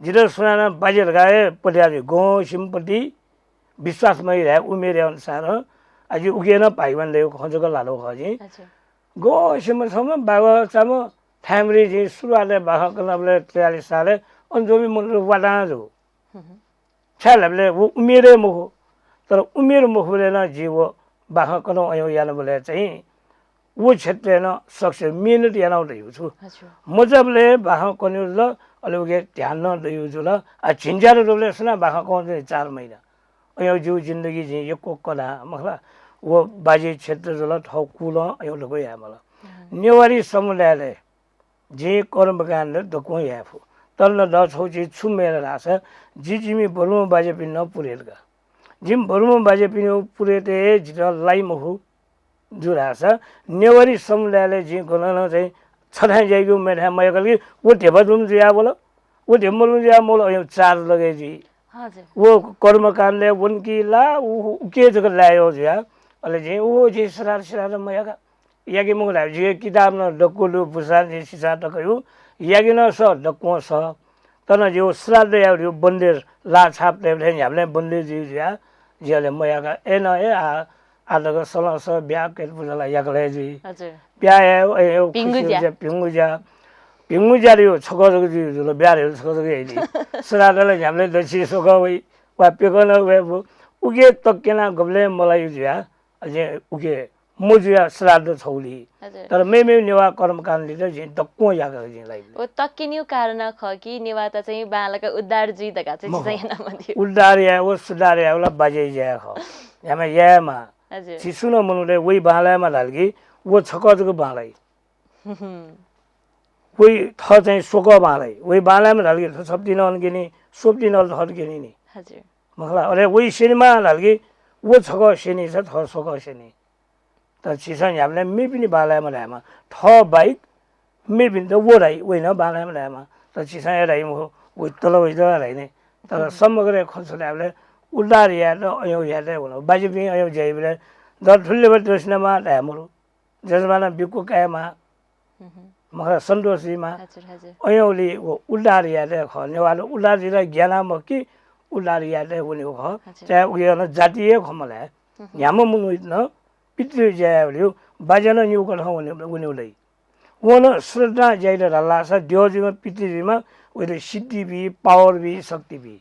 जितः सुनानं बाज्या धकाः हे पत्याः जुइ। गंसिम्ह पति विश्वास मयाः धाये उमेरया अनुसारं, आ, जि उकिं नं भाग्यवान दइगु खँ जक ल्हानागु खः जिं। अच्छा। गंसिम्ह छम्ह बागः चाम्ह थाय्‌मरि जिं सुरुवातय् बाखं कनाबलय् त्रियालिस सालय् अन जूपिं मनूत वातां जू। हम्म। छाय् धाःबलय् व उमेर हे मखु, तर उमेर मखुबलय् नं जि व बाखं कनं अय्‌नं यानाबलय् चाहिँ व क्षेत्रय् नं success, मेहनत यानागु धइगु छु। हजुर। मचाबलय् बाखं कनेगु जुल, अले उके ध्यान नं दइगु जुल। आ, झिंच्यादँ दुबलय् सुनां बाखं कं जुइ चार महिना। अय्‌नं जिगु जिन्दगी जिं यक्व कना मखला। व बाजे क्षेत्र जुल, थः कुलं अय्‌नं दक्व याये माल। नेवारी समुदायलय् जिं कर्मकाण्ड दक्वं याये फु। तर नं द छगू चिज छु मेला धाःसा जि जिमि बरुम्ह बाज्यापिन्त पुरेत का। जिमि बरुम्ह बाज्यापिन्त पुरेत हे जितः लाइ मखु। जु धाःसा नेवारी समुदायलय् जिं गन नं चाहिँ छथाय् ज्याइगु मेथाय् मयाकल कि व धेबा दुम्ह जुयावल, व धेबा मदुम्ह जुयावल, अय्‌नं चार लगे जुइ। हजुर। व कर्मकाण्डय् वन कि ला उ, उके जक लाय् जुया। अले जिं उ जिं श्राद्ध श्राद्ध मयाका। याके मखु धाःसा जिके किताब नं दक्व दु, बुसां जिं सिसा तक यु। याके नं सः, दक्वं सः। तर जिगु श्राद्ध यायेगु बन्देज ला छाप तयेबलय् न्ह्याबलें बन्देज जुइ जुया। जि अले मयाका। अय्‌नं हे आ, आ तक सलं सः ब्याहा केत पुजा ला याकल हे जुइ। हजुर। ब्याहा यायेगु, अय्‌नं भिंगु खुसी ज्या। ज्या, भिंगु ज्या। भिंगु ज्या धइगु छकः जक जुइ जुल, ब्याहा धइगु छकः जक याइ नि। श्राद्ध ला न्ह्याबलें दच्छि स्वकः वइ, वा प्यकं नं वये फु। उके तक्यना गबलें मलाइ जुया। अले उके मजुया श्राद्ध छगुली। हजुर। तर मेमेगु नेवाः कर्मकाण्डलित जिं दक्वं याका जिं लाइ। व तक्यनिगु कारण खः कि नेवाःत चाहिँ बांलाक उद्धार जुइ धकाः चाहिँ मखु। छिसं यानामदियो। उद्धार याये व सुधार याये व ला बाज्याया ज्या खः। न्ह्याम्ह यायेमा। हजुर। झी सुं नं मनूतय् वइ बांलायेमा धाल कि व छकः जक बांलाइ। वइ थः चाहिँ स्वकः बांलाइ। वइ बांलायेमा धाल कि थः छप्ति नं क्यनी, स्वप्ति नं थः क्यनी नि। हजुर। मखला, अले वइ स्यनेमा धाल कि व छकः स्यनी, छ थः स्वकः स्यनी। तर छिसं न्ह्याबलें मेपिनि बांलायेमा धायेमा, थः बाहेक मेपिन्त व धाइ, वइ नं बांलायेमा धायेमा। तर छिसं हे धाइ मखु, वइ तल वइ तल धाइ नि। तर समग्र खँ छु धायेबलय् उद्धार यायेत अय्‌नं यायेत वन। बाज्यापिं अय्‌नं ज्या याइबलय् दर थुलि लिपा दक्षिणामा धाये मरु। जजमानं बिक्व कायेमा। मखला सन्तोष जुइमा। हजुर, हजुर। अय्‌नं उलि व उद्धार यायेत खः। नेवाःत उद्धार जुइला ग्याना मखु कि उद्धार यायेत वनेगु खः। हजुर। चाहे उके नं जाति हे खँ मल्हाये। न्ह्याम्ह मनूइत नं पितृ ज्या यायेगु बाज्या नं निगू कथं वने, वनेगु दइ। व नं श्रद्धां ज्या यात धाल धाःसा द्यः जुइमा, पितृ जुइमा, वइत सिद्धि बी, power बी, शक्ति बी।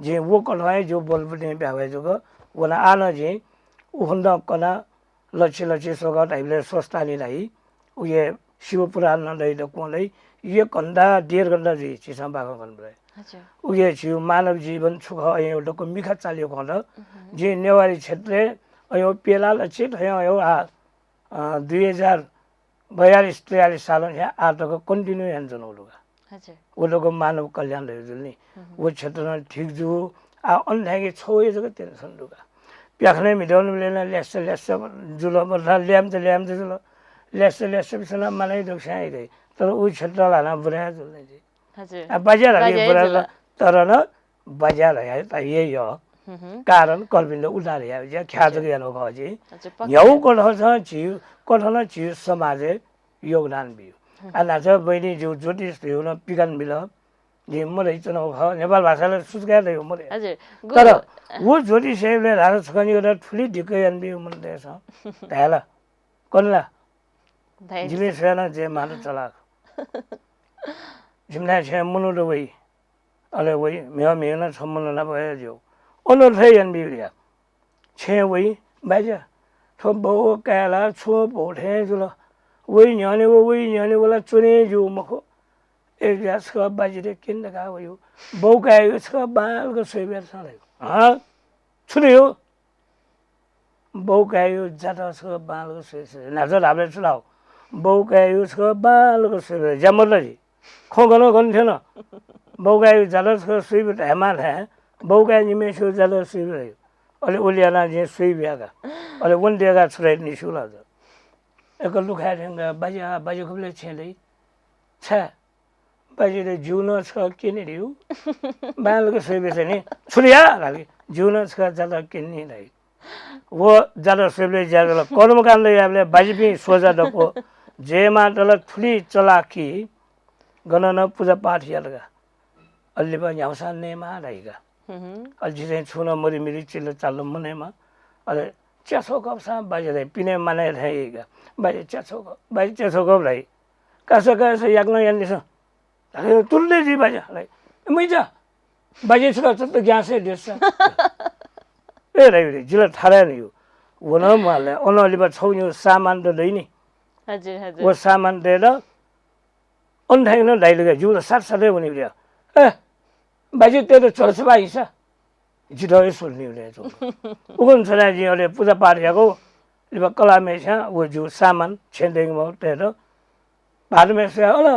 जिं व कथं हे जिगु बलबुद्धिं ब्याहा वये जक वना। आः नं जिं उखुन्हु कना लच्छि लच्छि स्वकः धाइबलय् स्वस्थानी धाइ। उके शिव पुराण नं दइ, दक्वं दइ। एक घण्टा, डेढ घण्टा जुइ झीसं बाखं कनेबलय्। हजुर। उके झीगु मानव जीवन छु खः, अय्‌नं दक्व मिखा चालीगु खँ त। जिं नेवारी क्षेत्रय् अय्‌नं प्यला लच्छि थय्‌नं अय्‌नं आ, अ, दुई हजार बयालिस त्रियालिस सालं हे आः तक continue यानाच्वनागु दु का। हजुर। व दक्व मानव कल्याण धइगु जुल नि। व क्षेत्र नं ठीक जू। आः अन धायेकि छगू हे जक tension दु का। प्याखनय् म्हितः वनेबलय् नं ल्यास्स ल्यास्स जुल, मतलब ल्याय्म्ह त ल्याय्म्ह त जुल। ल्यास्स ल्यास्स बिस्यां नं मानय् दक्वस्यां हे दइ। तर उ क्षेत्र ला हानं बुरा हे जुल नि। हजुर। आः बाज्या धकाः बाज्या हे बुरा जुल। जुल। तर नं बाज्या धयागु त हे यः। कारण कर्पिन्त उद्धार यायेगु ज्या ख्याः जक यानागु खः जि। हजुर, पक्का। न्ह्यागु कथं नं झीगु, कथं नं झीगु समाजय् योगदान बियु। आः न्हाचः बहिनी ज्यू ज्योतिष धइगु नं पिकान बिल। जिं मधयाच्वनागु खः। नेपाल भाषालय् सुचुकाय् धइगु मधया। हजुर। तर व ज्योतिष याइबलय् धाःसा छकः निकः थुलि दिक्क यानाबियु मनूतय्‌सं धायेला। कन ला? जिमि स्वयां नं जय माता चलाख। जिमिथाय् छेँय् मनूत वइ। अले वइ, म्हिगः म्हिगः नं छम्ह मनू नाप हे ज्यू। अनर्थ हे यानाबियु धया। छेँय् वइ, बाज्या, थ्व बौ काय् ला छुं बौ थें जुल। वइ न्ह्यःने व, वइ न्ह्यःने व ला च्वने ज्यू मखु। अय्‌जुया छकः बाज्यात क्यने धकाः वयु। बौ काय्‌यागु छकः बांलाक स्वइबलय् नं धाइ। हँ? छु धइगु? बौ काय्‌यागु जातः छकः बांलाक स्वइ, स्वइ। न्हाचः धाःबलय् छु धाउ? बौ काय्‌यागु छकः बांलाक स्वइबलय् ज्या मदत जि। खँ गन गन थ्यन। बौ काय्‌यागु जातः छकः स्वइबलय् धायेमाः धाये, बौ काय् निम्हय्‌सिगु जातः स्वइबलय्। अले उलि यानाः जिं स्वइबिया का। अले वने दयेकाः छु धाइ नि स्यू ला? एक लुखाय् थ्यंकाः बाज्या, बाज्या गुबलय् छेँय् दइ? छाय्? बाज्यायात जिगु नं छकः क्यने धइगु। बांलाक स्वइबलय् नि, छु धया धाल कि, जिगु नं छकः जातः क्यने नि धाइ। व जातः स्वइबलय् ज्या जुल। कर्मकाण्ड याइबलय् बाज्यापिं सोझा दक्व। जय माता ला थुलि चलाख कि गन नं पुजापाठ यात का। अले लिपा न्ह्यागुसां नयेमाः धाइ का। अले झी चाहिँ छुं नं मरि मिरि चिल्ल चाल्ल मनयेमा। अले च्याछौ कःसां बाज्या धाइ, पिने मानय् थें याइ का। बाज्या च्याछौ कः, बाज्या च्याछौ कः धाइ। कासा, कासा, याकनं यानादिसँ। धाःसा तुरुन्तै जुइ बाज्या धाइ। ए, मय्‌चा, बाज्या छु का, चत्त ग्याँसय् देसा। ए, धाइ, धाइ, जिं ला थाराय् नं यु। व नं म्वाःले, अन लिपा छगू निगू सामान त दइ नि। हजुर, हजुर। व सामान दयेत अन थाय् नं धाइ लगे, जिगु ला साथ साथै वने बिया। ए, बाज्या तयेत झ्वलछपा हिसा। जितः हे स्वल्हुनी हुले च्वं। उखुन्हु छथाय् जिं अले पुजापाठ याःगु लिपा कलाःम्हस्यां व जिगु सामान छेँ दय्‌केमाःगु तयेत भाःतम्हस्यां अन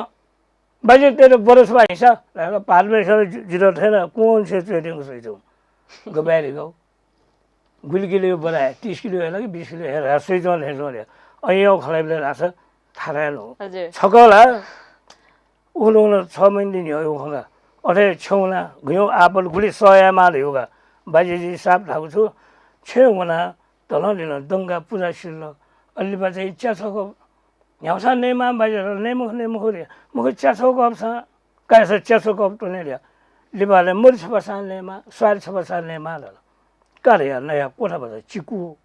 बाज्यातय्‌त बरस बा हिंसा धाःसा भाःतम्हस्यां जि-, जितः थथे नं कुंगु छेँ च्वय् द्यंक स्वयाच्वं। गबलय् धकाः गुलि किलो बरस हे, तीस किलो हे ला कि बीस किलो हे ला स्वयाच्वं थें च्वं रे। अय्‌यागु खँ ल्हाइबलय् धाःसा थाराय् नं हजुर। छकः ला उखुन्हु उखुन्हु छ महिना न्ह्यः यु खंका। अथे छेँय् वना गय् आपत गुलि सह यायेमाः धयागु का। बाज्याजि साप धाःगु छु छेँय् वना धलंलिलं दंगा पुजा सिल। अले लिपा चाहिँ च्याछकः न्ह्यागुसां नयेमाः बाज्यात, नये मखु, नये मखु रे। मखु च्याछकःसां काय्‌सा च्याछकः त्वने रे। लिपा अले मरि छपासां नयेमाः, स्वारि छपासां नयेमाः धाल। का धया नया क्वथा भचा चिकु।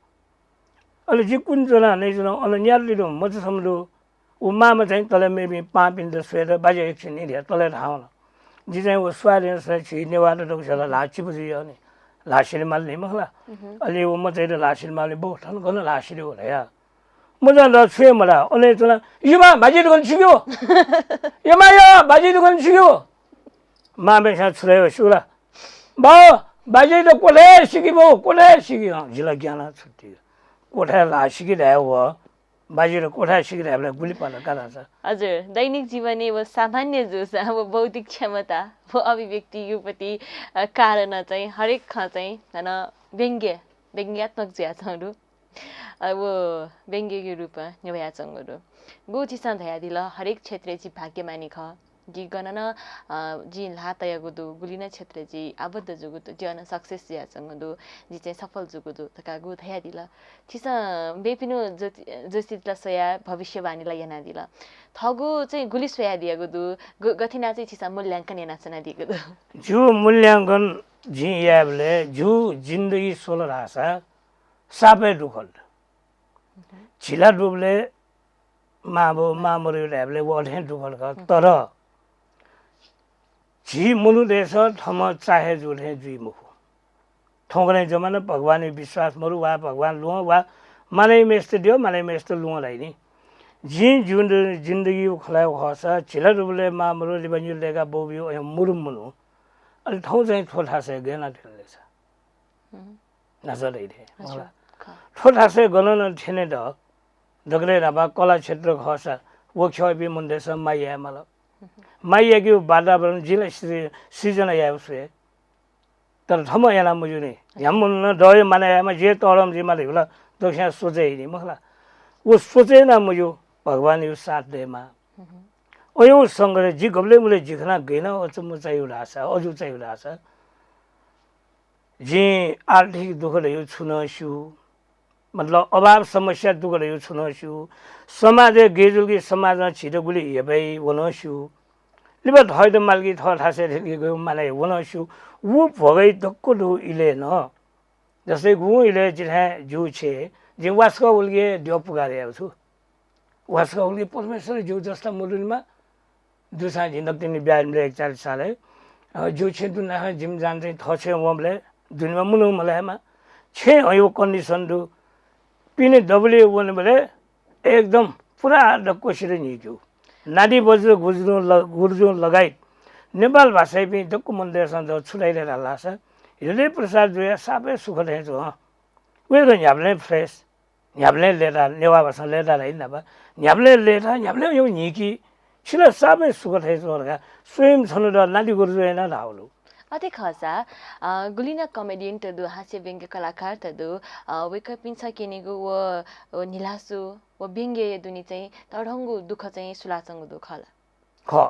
अले जि कुने च्वना नये च्वना अन न्यादँ लिदँ मचा छम्ह दु। व मामा चाहिँ तले मेपिं पाहांपिन्त स्वयेत बाज्या एकछिन नि धया तले थाहां वन। जि चाहिँ व स्वारिं स्वये छि नेवाःत दक्वसित ल्हाः चिपु जुइ नि। ल्हाः सिले माल नि मखु ला। अले व मचायात ल्हाः सिले माल नि, बौ थन गन ल्हाः सिले व धया। मचां द छु हे मधाः, अन हे च्वना, यमा, बाज्यात गन सिक्यु? यमा, या, बाज्यात गन सिक्यु? मामेसां छु धाइ स्यू ला? बौ, बाज्यात क्वथाय् सिक्यु बौ, क्वथाय् सिक्यु। अँ, जि ला ग्यानाः छुट्टी। क्वथाय् ल्हाः सिक्यु धाये व, बाज्यात क्वथाय् सिक्यु धायेबलय् गुलि पात का धाःसा। हजुर, दैनिक जीवनय् व सामान्य जूसां व बौद्धिक क्षमता, व अभिव्यक्ति युपति, अ, कारण चाहिँ हरेक खँ चाहिँ हन व्यंग्य, व्यंग्यात्मक जुयाच्वंगु दु। अ, व व्यंग्यया रूपं न्ह्यब्वयाच्वंगु दु। गु झीसं धयादिल, हरेक क्षेत्रय् झी भाग्यमानी खः। जि गन नं, अ, जिं ल्हाः तयागु दु, गुलि नं क्षेत्रय् जि आबद्ध जूगु दु, जि अन success जुयाच्वंगु दु, जि चाहिँ सफल जूगु दु धकाः गु धयादिल। झीसं मेपिनिगु ज्योति-, ज्योतिषीत ला स्वयाः भविष्यवाणी ला यानादिल। थःगु चाहिँ गुलि स्वयादियागु दु, ग-, गथे यानाः चाहिँ झीसं मूल्यांकन यानाच्वनादीगु दु? जिगु मूल्यांकन जिं यायेबलय् जिगु जिन्दगी स्वल धाःसा सापय् दुःखल। झी ला दुबलय् मांबौ मांमरुगु धायेबलय् व अथें दुःखल खः। तर झी मनूतय्‌सं थःम्हं चाहे जू थें जुइ मखु। थौंकन्हय् जमाना भगवानय् विश्वास मरु वा भगवान ल्वहं वा मानय् मेस्त द्यः, मानय् मेस्त ल्वहं धाइ नि। जिं जिउ-, जिन्दगी खँ ल्हायेगु खःसा झी ला दुबलय् मांमरु लिपा निदँ दय्‌काः बौबिउ अय्‌नं मरु मनू। अले थौं चाहिँ थ्व थासय् गय् यानाः थ्यने ले सा? न्हाचः धइ थें। हजुर, खः। थ्व थासय् गन नं थ्यनेत दकलय् न्हापां कला क्षेत्र खःसा व ख्यःपिं मनूतय्‌सं माया यायेमाल। माया याकेगु वातावरण जिं ला सृ-, सृजना यायेगु स्वये। तर थःम्हं याना मज्यू नि। न्ह्याम्ह मनुखं नं दया माया यायेमाः, जि हे तःधंम्ह जुइमाः धइगु ला दक्वस्यां सोचे याइ नि मखु ला। व सोचे याना मज्यू, भगवानयागु साथ दयेमाः। अय्‌नं संघ जि गबलय् मुलय् जि खनाः गय् यानाः अचम्म चाइगु धाःसा, अजू चाइगु धाःसा, जिं आर्थिक दुःख धइगु छु नं स्यू, मतलब अभाव समस्या दुःख धइगु छु नं स्यू, समाजय् गय् जुल कि समाजं झीत गुलि हेपय् व नं स्यू। लिपा थःत माल कि थः थासय् थ्यंके गय् मानय् व नं स्यू। व भोगय् दक्व दुगु इलय् नं, जस्तै गुगुं इलय् जिथाय् जिगु छेँय् जिं वासः वल कि द्यः पुकार यायेगु छु। वासः वल कि परमेश्वर जिगु जस्ता मदुनिमा। दुसां जिं नकतिनि ब्याहा यानाबलय् एकचालिस सालय्, अ, जिगु छेँ दुने नाखं जिमि जान चाहिँ थः छेँय् वंबलय् दुनेमा मनू मलायेमा। छेँ हइगु condition दु। पिने दबुलिइ वनेबलय् एकदम पुरा दक्वसित न्हीक्यु। नाति बज्र गुरुजुं ल-, गुरुजुं लगायत नेपाल भाषायापिं दक्व मनूतय्‌सं जक छु धाइ धाःसा हृदय प्रसाद जुया सापय् सुख थें च्वं। वय्‌कः न्ह्याबलें fresh। न्ह्याबलें लय्‌ताः, नेवाः भाषां लय्‌ताः धाइ नि न्हापा। न्ह्याबलें लय्‌ताः, न्ह्याबलें यक्व न्हीकी। छि ला सापय् सुख थें च्वं धकाः स्वयं छन्हु द नाति गुरुजुं यानाः धाःगु दु। अथे खःसा, अ, गुलि नं comedian त दु, हास्य व्यंग्य कलाकार त दु, अ, वय्‌कःपिन्सं क्यनेगु व, व न्हिलासु, व व्यंग्यया दुने चाहिँ तःधंगु दुःख चाहिँ सुलाच्वंगु दु खः ला? खः।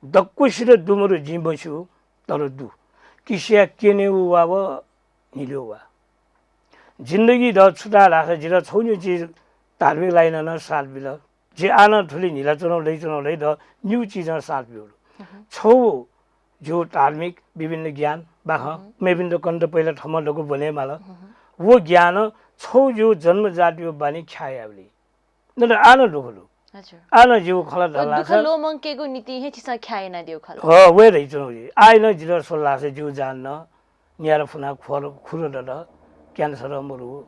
दक्वसित दु मदु जिं मस्यू, तर दु। किसिया क्यनेगु वा व न्हिल्यू वा। जिन्दगी द छु धाः धाःसा जितः छगू निगू चिज धार्मिक लाइनं नं साथ बिल। जि आः नं थुलि न्हिलाच्वनागु दइच्वनागु दइ द निगू चिजं साथ ब्यूगु दु। छगू जिगु धार्मिक विभिन्न ज्ञान बाखं मेपिन्त कनेत पहिला थःम्हं दक्व ब्वने माल। व ज्ञानं छगू जिगु जन्मजातयागु बानी ख्याः याःबलय् नत आः नं दुःख दु। हजुर। आः नं जिगु खँ ला व दुःख धाःसा ल्वःमंकेगु निंतिं हे छिसं ख्याः यानादीगु खः ला? ह, व हे धइच्वनागु जुइ। आः नं जितः स्वल धाःसा जिगु जान नं न्यार फुनाः ख्वल, खुर दत, cancer मरु,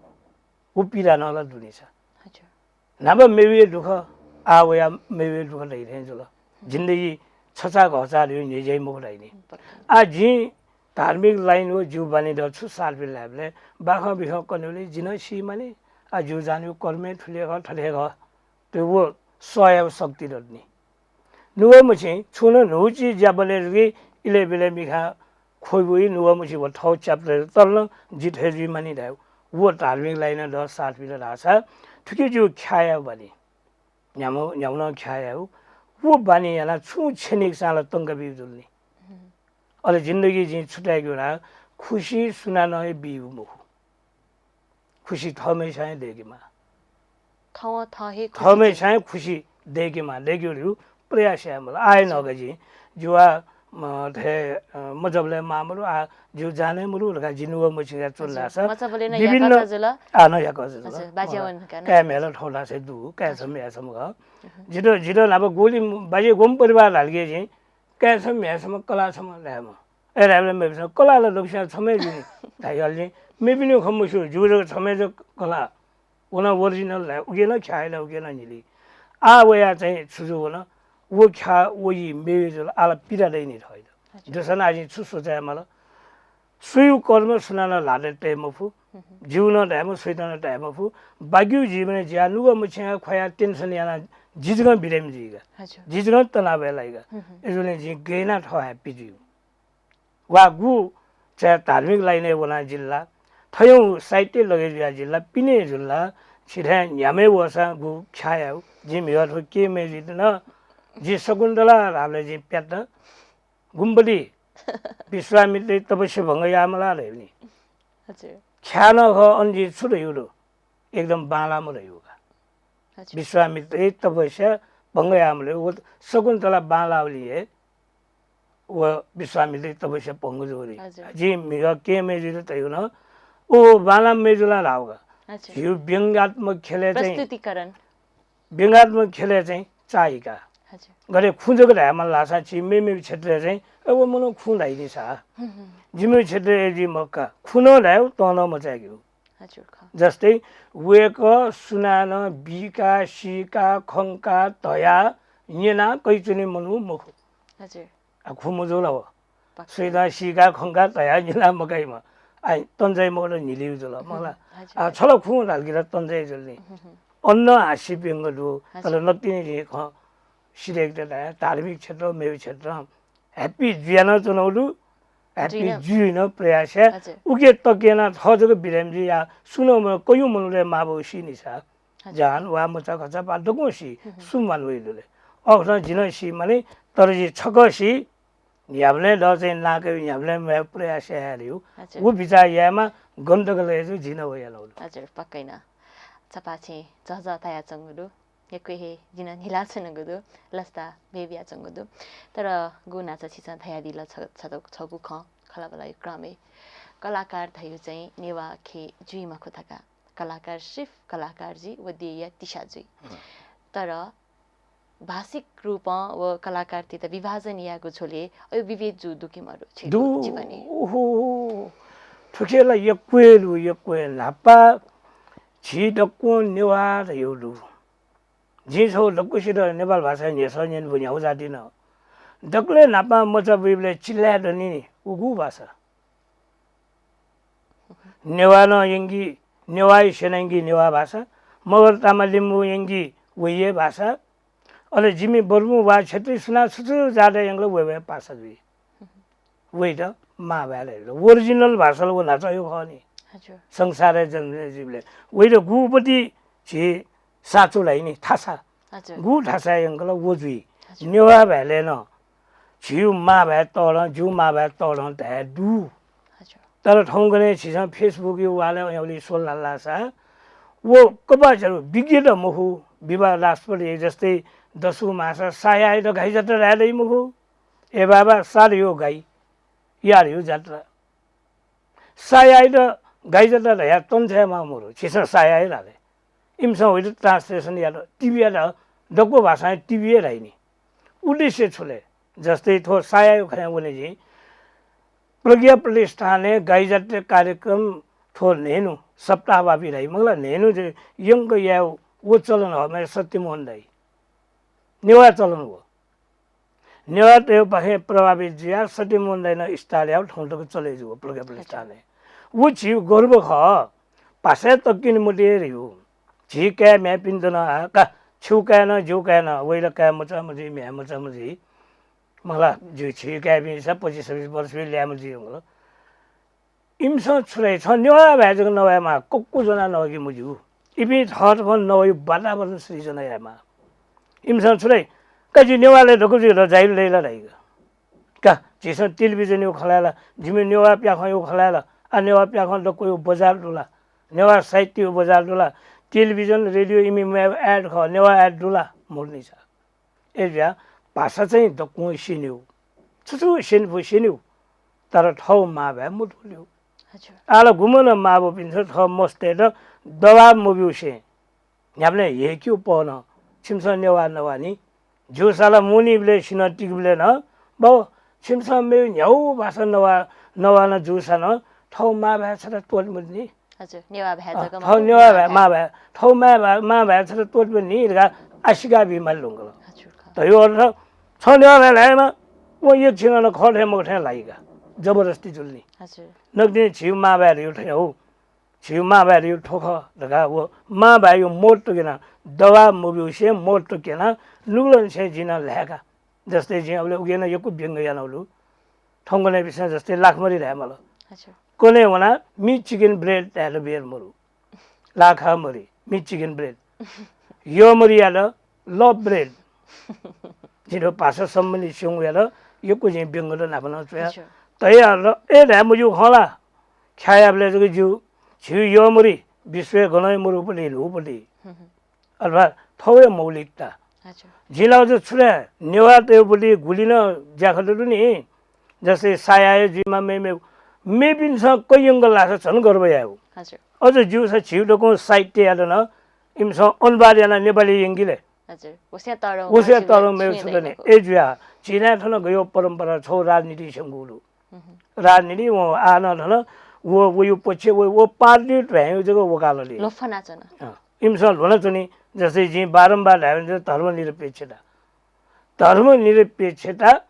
व पीडा नं ला दु नि सा। हजुर। न्हापा मेगु हे दुःख, आः वयाः मेगु हे दुःख धइ थें जुल। जिन्दगी छचाः घःचाः धइगु न्ह्यज्याइ मखु धाइ नि। पक्का। आः जिं धार्मिक लाइन व ज्यू बानी द छु सार्पिं लाइबलय् बाखं बिखं कन्युले जिं नं सी मानि, आ, ज्यू जान्यु कर्मय् थुले खः, थथे खः। त्यो व सय् याउ शक्ति दत नि। नुगः मछि छुं नं न्हूगु चिज ज्याबलय् जुगि इलय् बिलय् मिखां ख्वइबुइ नुगः मछि व थौ च्याप्तय् तल नं जि थथे जुइ मानि धायु। व धार्मिक लाइन द सार्पिं द धाःसा थुके ज्यू ख्याया बानी। न्ह्याम्ह, न्ह्याम्ह नं ख्याया। व बानी याना छुं छेनिकसां ला तंका बी जुल नि। अले जिन्दगी जिं छु ताय्‌के वना, खुसी सुनानं हे बीगु मखु। खुसी थःम्हय्‌सां हे दय्‌केमाः। थःम्हय्‌सां हे खुसी दय्‌केमाः, दय्‌केगु धइगु प्रयास याये माल। आः हे नःगः जिं, जिगु आ, म, थथे, अ, मचाबलय् माः मदु, आ, जिगु जाने मदु धकाः जि नुगः मछिंकाः च्वन धाःसा विभिन्न, आ, नं याकः जुल। काय् म्ह्याय् ला थौं धाःसा दु, काय् छम्ह म्ह्याय् छम्ह खः। जितः, जितः न्हापा गुलि बाज्या गुम्ह परिवार धाल कि जिं, काय् छम्ह म्ह्याय् छम्ह कलाः छम्ह धायेमाः। अय् धायेबलय् मेपिन्सं कलाः ला दक्वसिनं छम्ह हे जुइ नि धाइ हल नि। मेपिनिगु खँ मस्यू, जिगु जक छम्ह हे जक कलाः। व नं original धाये, उके नं ख्याः ला उके नं न्हिली। आः वयाः चाहिँ छु जू वन, व ख्याः व ई मेगु जुल, आः ला पीडा दइ नि थःत। दुसा नं आः जिं छु सोचे माल। सुयागु कर्म सुनानं ल्हातय् तये मफु। जिगु नं धाये मफु, सुयात नं धाये मफु। बाकिया जीवनय् जिं नुगः मछिंकाः ख्वया tension यानाः जि जकं बिरामी जुइगु। जि जकं तनावय् लाइगु। अय्‌जूगुलिं जिं गय् यानाः थः happy जुइ। वा गु चाहिँ धार्मिक लाइनय् वना जिल ला, थय्‌गु साहित्य लगे जुया जिल ला, पिने जुल ला, छि थें न्ह्याम्ह वःसां गु ख्याः याउ। जिं म्हिगः थ्व केहेँ मय्‌जुयात नं जिं शकुन्तला धाःबलय् जिं प्यात। गुम्बलि विश्वामित्रया तपस्या भंग याःम्ह ला धयागु नि। ख्याः नं खः, अन जिं छु धयागु दु? एकदम बांलाःम्ह धयागु का। विश्वामित्रया तपस्या भंग याःम्ह धयागु। व शकुन्तला बांलाःबलय् हे व विश्वामित्रया तपस्या भंग जुल रे। जिं म्हिगः केहेँ मय्‌जुयात धयागु नं, ओ बांलाःम्ह मय्‌जु ला धाःगु का। झीगु व्यंग्यात्मक ख्यलय् चाहिँ व्यंग्यात्मक ख्यलय् चाहिँ चाःहिका। गथे खुँ जक धायेमाल धाःसा छि मेमेगु क्षेत्रय् चाहिँ, ए, व मनू खुँ धाइ नि सा। जिमिगु क्षेत्रय् जुइ मखु का। खुँ नं धायेगु, तं नं मचायेकेगु। जस्तै वय्‌कः सुनानं बीका, सीका, खंका, धया, न्यना कयाच्वनी मनू मखु। आ, खुँ मजू ला व? सुयातं सीका, खंका, धया, न्यना मकाइम्ह। आ, तंचाइ मखु ला, न्हिलिगु जुल, मखु ला? आ, छ ला खुँ धाल कि ला तंचाइ जुल नि। अन नं हास्यव्यंग्य दु, तर नकतिनि जिं खँ सिधय्‌केत धाये, धार्मिक क्षेत्र, मेगु क्षेत्र, happy जुया नं च्वनागु दु, happy जुइ नं प्रयास याये। उके तक यानाः थः जक बिरामी जुइ, या सुनं मनं कयु मनूतय् माःबौ सी नि सा। जान वा मचा खचा पा दक्वं सी, सुम्ह मान वइ दु ले। अखनं जि नं सी मानि, तर जि छकः सी, न्ह्याबलें द चाहिँ नां कयु, न्ह्याबलें म्वायेगु प्रयास याये धयु। व बिचाः यायेमाः, गन तक लये जू, जि नं व यानागु दु। हजुर, पक्कै नं। छपाः छिं झःझः धयाच्वंगु दु। यक्व हे जिं नं न्हिलाच्वनागु दु, लसता बियाबियाच्वंगु दु। तर गु नाचा छिसं धयादिल छ-, छ-, छगू खँ खँल्हाबल्हाया क्रमय् कलाकार धयु चाहिँ नेवाःखे जुइ मखु धकाः। कलाकार सिर्फ कलाकार जुइ व देय्‌या तिसा जुइ। तर भाषिक रूपं व कलाकारतय्‌त विभाजन यायेगु झ्वलय् अय् विभेद जू दु कि मदु? छिगु जीवनय्। ओहो, थुखे ला यक्व हे दु, यक्व हे। न्हापा झी दक्वं नेवाः धयु दु। जिं छगू दक्वसित नेपाल भाषाय् न्ह्यसः न्यनेबू न्ह्यागु जाति नं। दकलय् न्हापां मचा बुइबलय् चिल्लाय् दनि नि, व गु भाषा? नेवाः नं यंकी, नेवाःया सेना यंकी नेवाः भाषा, मगर तामाङ लिम्बू यंकी वइ हे भाषा। अले जिमि बर्मू वा क्षेत्री सुनां छु छु जातय् यंकल वय् वय् भाषा जुइ। वइत मां भाय् ला original भाषा ला व न्हाचःया खः नि। हजुर। संसारय् जन्म जुइबलय् वइत गुपति झी साँचो धाइ नि थासा। हजुर। गु थासाय् यंकल व जुइ। हजुर। नेवाः भाय्‌लय् नं झीगु मां भाय् तःधं, जिगु मां भाय् तःधं धाये दु। हजुर। तर थौंकन्हय् झीसं Facebook-या wall-य् अँयावलि स्वल धाःसा व कपाः झ्यालु विज्ञ त मखु, विवादास्पद हे। जस्तै दसु मासा सायाइत गाई जात्रा धाये दइ मखु। ए बाबा, साधयो गाई, याधयो जात्रा। सायाइत गाई जात्रा धया तंचाय् माः मरु, झीसं सायाइ धाले। इमिसं वइत translation यात, टिभि यात, दक्व भाषां टिभि हे धाइ नि। उद्देश्य छु ले? जस्तै थ्व सायायो खँय् वने जिं, प्रज्ञा प्रतिष्ठानय् गाई जात्रा कार्यक्रम थ्व न्हय्‌न्हु सप्ताहव्यापी धाइ, मखु ला, न्हय्‌न्हु जे यंक याये व चलन हःम्ह सत्यमोहन दाइ। नेवाः चलन व। नेवाःतय्‌पाखें प्रभावित जुयाः सत्यमोहन दाइनं start याःगु थौं तक चले जूगु प्रज्ञा प्रतिष्ठानय्। व झीगु गर्व खः। भाषाय् तक्किने मते धइगु। झी काय् म्ह्याय्‌पिन्त नं आ, का, छिगु काय् नं, जिगु काय् नं, वइला काय् मचा मजुइ, म्ह्याय् मचा मजुइ। मखु ला, झी, झी काय्‌पिं सा पच्चिस छब्बिस वर्ष बी ल्याय्म्ह जुइ धुंकल। इमिसं छु धाइ, छं नेवाः भाय् जक नवायेमाः, कक्व ज्वनाः नवाके मज्यू। इपिं थःत थन नवायु वातावरण सृजना यायेमाः। इमिसं छु धाइ, का जि नेवालय् दक्व जुइ ला, जाइ ला, लइ ला धाइ का। का, झीसं टेलिभिजनयु खँ ल्हाये ला, जिमि नेवाः प्याखंयु खँ ल्हाये ला, आ नेवाः प्याखं दक्वयु बजार दु ला, नेवाः साहित्ययु बजार दु ला, टेलिभिजन, रेडियो इमि म्वायेगु ad खः, नेवाः ad दु ला, मदु नि सा। अय्‌जुयाः भाषा चाहिँ दक्वं स्यनीगु। छु छु स्यनेफु स्यनीगु, तर थःगु मांभाय् मत्वःल्यू। हजुर। आः ला गुम्हं नं मांबौपिन्सं थः मस्तय्‌त दबाब मब्यूसें न्ह्याबलें हेक्यू पहलं छिमिसं नेवाः नवाः नि। ज्यूसा ला मुनिबलय् सिन्हः तिकबलय् नं, बाउ, छिमिसं मेगु न्ह्यागु भाषा नवाः, नवाः नं जूसा नं थःगु मांभाय् छता त्वःते मते नि। हजुर, नेवाः भाय् अँ, जक थः मखु, नेवाः भाय्, मांभाय्। मांभाय्, थः मांभाय्, मांभाय् छता त्वःते मते नि धकाः आशिका बी माले धुंकल। हजुर, खः। धयो अर्थ, छ नेवाः भाय् ल्हायेमा, व एक छिं नं खः थें मखु थें ल्हाइ का। जबरजस्ती जुल नि। हजुर। नकतिनि झीगु मांभाय् धयो थ्व हौ। झीगु मांभाय् धयो थ्व खः धकाः व मांभाय्‌यु महत्व क्यनाः, दबाब मब्यूसें महत्व क्यनाः नुगलंनिसें जिं नं ल्हाये का। जस्तै जिं अबलय् उकी नं यक्व व्यंग यानागु दु। थौंकन्हय्‌पिसं जस्तै लाखमरि धायेमाल। अच्छा। कन्हय् वनाः मी chicken bread धायेत बेर मरु। लाखा मरि, मी chicken bread। यःमरियात love bread। जिं थ्व भाषा सम्बन्धी स्यंगुयात यक्व जिं व्यंगत न्हापा नं च्वया। अच्छा। तयार ए धाये मज्यू खँ ला। ख्यायाबलय् जक ज्यू। झीगु यःमरि विश्वय् गनं हे मरुपति, ल्हूपति। हम्म। अथवा थौंया मौलिकता। अच्छा। जिं ला अझ छु धाये, नेवाःतय्‌पति गुलि नं ज्याखँत दु नि, जस्तै साया हे जुइमा मेमेगु, मेपिन्सं कयंक लाःसा झन गर्व यायेगु। हजुर। अझ ज्यूसा झीगु दक्वं साहित्ययात नं इमिसं अनुवाद यानाः नेपाली यंकिले। हजुर। वस्या तःधं वस्या तःधं मेगु छु दनि। अय्‌जुयाः झी नं थन गयो परम्परा छौ राजनीति स्यंगु दु। हम्म। राजनीति वं आः नं थन व, वयु पक्ष, व, व पार्टी ध्वाँयु जक वकाललि। लोफना च्वन। अँ, इमिसं ल्ह्वना च्वनी, जस्तै जिं बारम्बार धायेगु धर्मनिरपेक्षता। धर्मनिरपेक्षता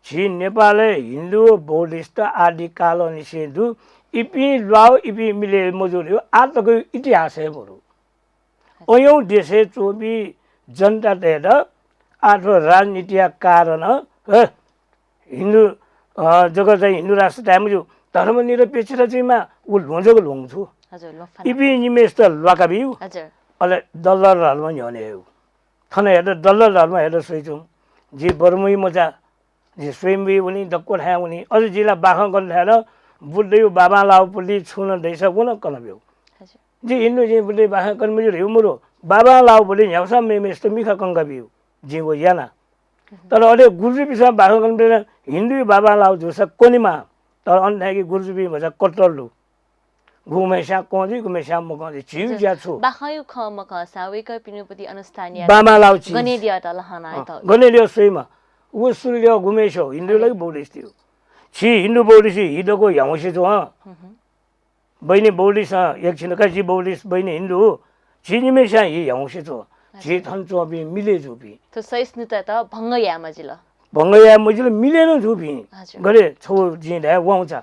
झी नेपालय् हिन्दू व बौद्धिस्ट आदिकालंनिसें दु। इपिं ल्वाउ, इपिं मिले मजूगु आः तक इतिहास हे मरु। अय्‌नं देशय् च्वंपिं जनतातय्‌त आः थ्व राजनीतिया कारण, हे, हिन्दू, अ, जक चाहिँ हिन्दू राष्ट्र धाये मज्यू, धर्मनिरपेक्षता जुइमा, उ ल्ह्वं जक ल्ह्वंगु छु। हजुर, लोफना। इपिं निम्हेसित ल्वाका बियु। हजुर। अले दल्लर धर्म न्ह्यःने हयु। थन हेर दल्लर धर्म हेर स्वइच्वं। जि बर्मुइ मचा, जि स्वयम्भुइ वनी, दक्व थाय् वनी। अझ जि ला बाखं कन थाय् नं बुद्धयु बाबांलाःगु पति छुं नं दइसा व नं कना ब्यु। हजुर। जि हिन्दू, जि बुद्धयु बाखं कन मज्यू धयु मरु। बाबांलाःगु पति न्ह्यागुसां मेमेसित मिखा कंका बियु। जिं व याना। तर अले गुरुजुपिन्सं बाखं कन ब्यु नं हिन्दुयु बाबांलाःगु जूसा कनेमा। तर अन थाय्‌कि गुरुजुपिं भचा कट्टर दु। गुम्हस्यां कं जुइ, गुम्हस्यां मकं जुइ। झीगु हजुर। ज्या छु? बाखंयु खँ मखंसां वय्‌कःपिनिगु पति अनुष्ठान यात। बाबांलाःगु चिज। गनेद्यःत लहना अँ, यात। गनेद्यः स्वइमा। व सुरुद्यः गुम्हस्यु, हिन्दू हजुर। लागि बौद्धिस्ट यु। झी हिन्दू बौद्धिस्ट हि दक्व ह्याउँसे च्वं। हम्म। बहिनी बौद्धिस्ट, एक छिन का जि बौद्धिस्ट, बहिनी हिन्दू। झी निम्हेस्यां हि ह्याउँसे च्वं। झी हजुर। थन च्वंपिं मिले जूपिं। थ्व सहिष्णुतायात भङ्ग याये मजिल। भङ्ग याये मजिल, मिले नं जूपिं। हजुर। गथे छौ जिं धाये वाउँचा।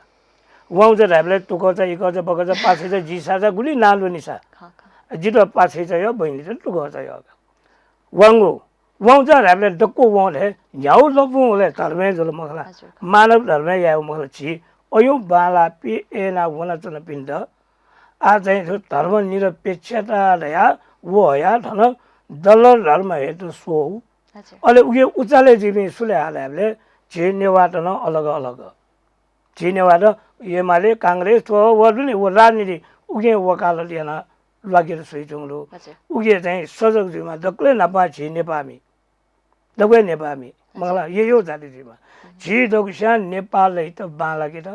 वाउँचा धायेबलय् तुकचा, इकचा, बकचा, पाछैचा, जिसाचा, गुलि नां ल्वनिसा। खः, खः। जितः पाछैचा यः, बहिनीत तुकचा यः। वांगु, वाउँचा धायेबलय् दक्व वं धाये, न्ह्यागु लँपुं वलय् धर्मय् जुल मखु ला। हजुर। मानव धर्मय् यायेगु मखु ला। झी अय्‌नं बांलाःपिं अय्‌नं वनाच्वनापिन्त आः चाहिँ थ्व धर्मनिरपेक्षता धयाः व हयाः थन दल्लर धर्म हयेत स्वः। हजुर। अले उकी उचालय् जुइपिं सु लय् धायेबलय् झी नेवाःत नं अलग अलग। झी नेवाःत एमाले, कांग्रेस, थ्व व दु नि, व राजनीति उकिं वकालत यानाः ल्वाकेत स्वइच्वंगु दु। हजुर। उकी चाहिँ सजग जुइमा। दकलय् न्हापां झी नेपाःमि। दक्व नेपाःमि, मखु ला, यय् यय् जाति जुइमा। झी दक्वस्यां नेपालयात बांलाकेत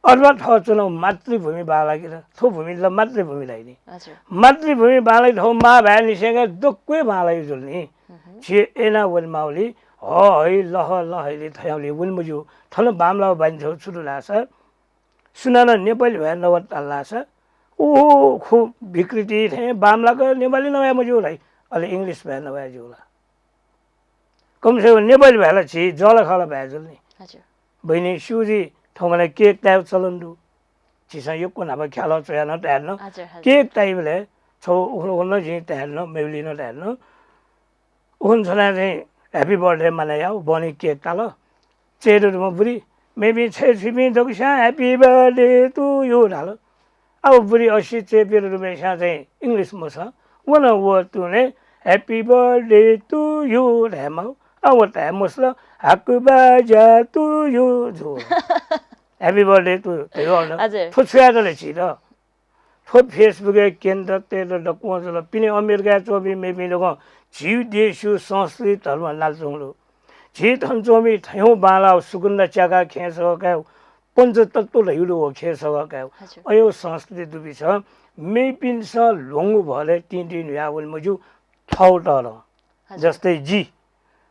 अथवा थः च्वनागु मातृभूमि बांलाकेत, थ्व भूमि ला मातृभूमि धाइ नि। हजुर। मातृभूमि बांलाकेत थः मांभाय्‌निसें हे दक्व बांलाइ जुल नि। हम्म। झी अय्‌नं वनेमाःगुलिं ह है लह लहैले थ्यंगुलिं वने मज्यू। थन बांमलाःगु बानी छगू छु दु धाःसा, सुनानं नेपाली भाय् नवात धाल धाःसा, उ खु विकृति थें बांमलाक नेपाली नवाये मज्यू धाइ, अले English भाय् नवाये ज्यू ला। कम से कम नेपाली भाय् ला झी जःलाखःला भाय् जुल नि। हजुर। बहिनी, स्यू जुइ, थौंकन्हय् केक तायेगु चलन दु। झीसं यक्व न्हापा ख्यालं च्वयाः नं ताये धुन। हजुर, हजुर। केक ताइबलय् छगू उखुन्हु उखुन्हु नं जिं ताये धुन, मेगुलिं नं ताये धुन। उखुन्हु छनाः चाहिँ happy birthday मानय् याः, बहनी केक ताल। चय् दु धुम्ह बुरी, मेपिं छय् छुइपिं दक्वस्यां happy birthday to you धाल। अब बुरी अस्सी चय् प्यदँ दुम्हस्यां चाहिँ English मसः। व नं व तुं हे happy birthday to you धाये माः। अब व धाये मसल, हाकु बाजा to you झु। Happy birthday to you। हजुर। थ्व छु यायेत ले झीत? थ्व Facebook-य् केन्द्र तयेत दक्वं जुल। पिने अमेरिकाय् च्वंपिं मेपिं दक्वं झीगु देशयु संस्कृति धर्म नालाच्वंगु दु। झी थन च्वंपिं थय्‌हं बांलाः सुकुन्दा च्याकाः खेँ सगः कायेगु, पञ्चतत्व धइगु दु व खेँ सगः कायेगु। हजुर। अय्‌हं संस्कृति दुपिं छ, मेपिन्सं ल्ह्वंगु भलय् तिंतिं न्हुयाः वने मज्यू, थःगु तःधं। हजुर। जस्तै जि,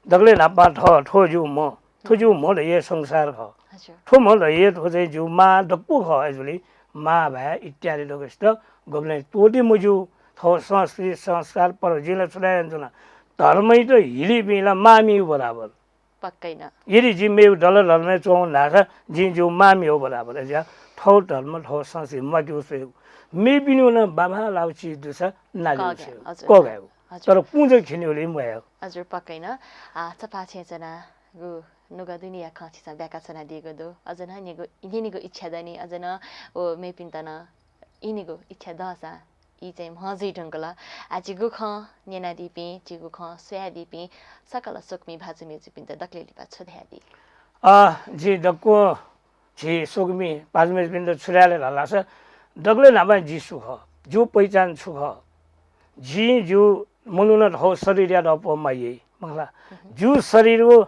दकलय् न्हापां थः, थ्व जिगु म्ह, थ्व जिगु म्ह धइगु हे संस्कार खः। हजुर। थ्व म्ह धइगु हे थ्व चाहिँ जिगु मां दक्व खः। अय्‌जूगुलिं मां भाय् इत्यादि दक्वसित गबलें त्वःते मज्यू। थःगु संस्कृति, संस्कार, पर्व जिं ला छु धाये धुन, धर्मयात हिलीपिं ला मांमियु बराबर। पक्कै नं। यदि जि मेगु दल धर्मय् च्वंगु धाःसा जिं जिगु मांमियु बराबर। अय्‌जुयाः थःगु धर्म, थःगु संस्कृति म्वाकेगु स्वयेगु। मेपिनिगु नं बांबांलाःगु चिज दुसा नालेगु कःघाये, स्वयेगु, हजुर। कःघायेगु। हजुर। तर पुँजं खिनेगुलिं मयायेगु। हजुर, पक्कै नं। आ, चपाःछेँय् च्वनागु नुगः दुनेया खँ छिसं ब्याका च्वनादीगु दु। अझ नं न्यनेगु, न्यनेगु इच्छा दनि, अझ नं व मेपिन्त नं न्यनेगु इच्छा दःसां ई चाहिँ म्ह जुइ धुंकल। आ, झीगु खँ न्यनादीपिं, झीगु खँ स्वयादीपिं सकल स्वकुमि भाजु मय्‌जुपिन्त दकलय् लिपा छु धयादी? अ, जि दक्व झी स्वकुमि भाजु मय्‌जुपिन्त छु धाये ले धाःसा, दकलय् न्हापां जि सु खः, जिगु पहिचान छु खः, जिं जिगु मनुखं थःगु शरीरयात अप्वः माया याइ, मखु ला? जिगु शरीर व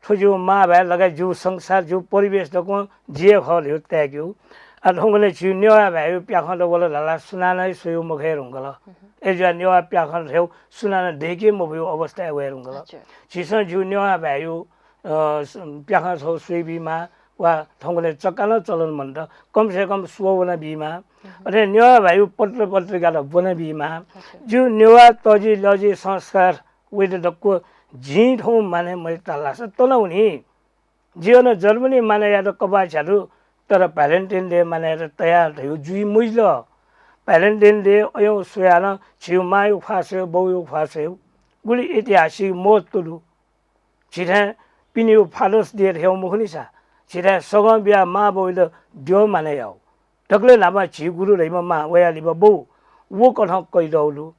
थ्व जिगु मां भाय् लगायत जिगु संसार, जिगु परिवेश दक्वं जि हे खः धइगु ताय्‌केगु। आ, थौंकन्हय् झीगु नेवाः भाय्‌यु प्याखंत वल धाःसा सुनानं हे स्वयेगु मखये धुंकल। अय्‌जुयाः नेवाः प्याखं थें सुनानं दय्‌के मफुगु अवस्थाय् वये धुंकल। अच्छा। झीसं जिगु नेवाः भाय्‌यु, अ, स-, प्याखं छगू स्वयाबीमाः, वा थौंकन्हय् चक्का नं चलन मन्त, कम से कम स्वः वनाबीमाः। अथे नेवाः भाय्‌यु पत्र पत्रिकात ब्वनाबीमाः। अच्छा। जिगु नेवाः तःजिलःजि संस्कार वइत दक्व जिं थौं मानय् मयात धाःसा तनावनी। जि अन जर्मनी मानय् यायेत कपाः झ्यात, तर Valentine Day मानय् यायेत तयार धइगु जुइ मजिल। Valentine Day अय्‌हं स्वयाः नं झीगु मांयु ख्वाः स्वयेगु, बौयु ख्वाः स्वयेगु, गुलि ऐतिहासिक महत्व दु। झीथाय् पिनेगु Father's Day धयागु मखुनि सा, झीथाय् सगं बियाः मां बौयात द्यः मानय् याःगु। दकलय् न्हापां झी गुरु धइम्ह मां, वया लिपा बौ, व कथं कइतःगु दु।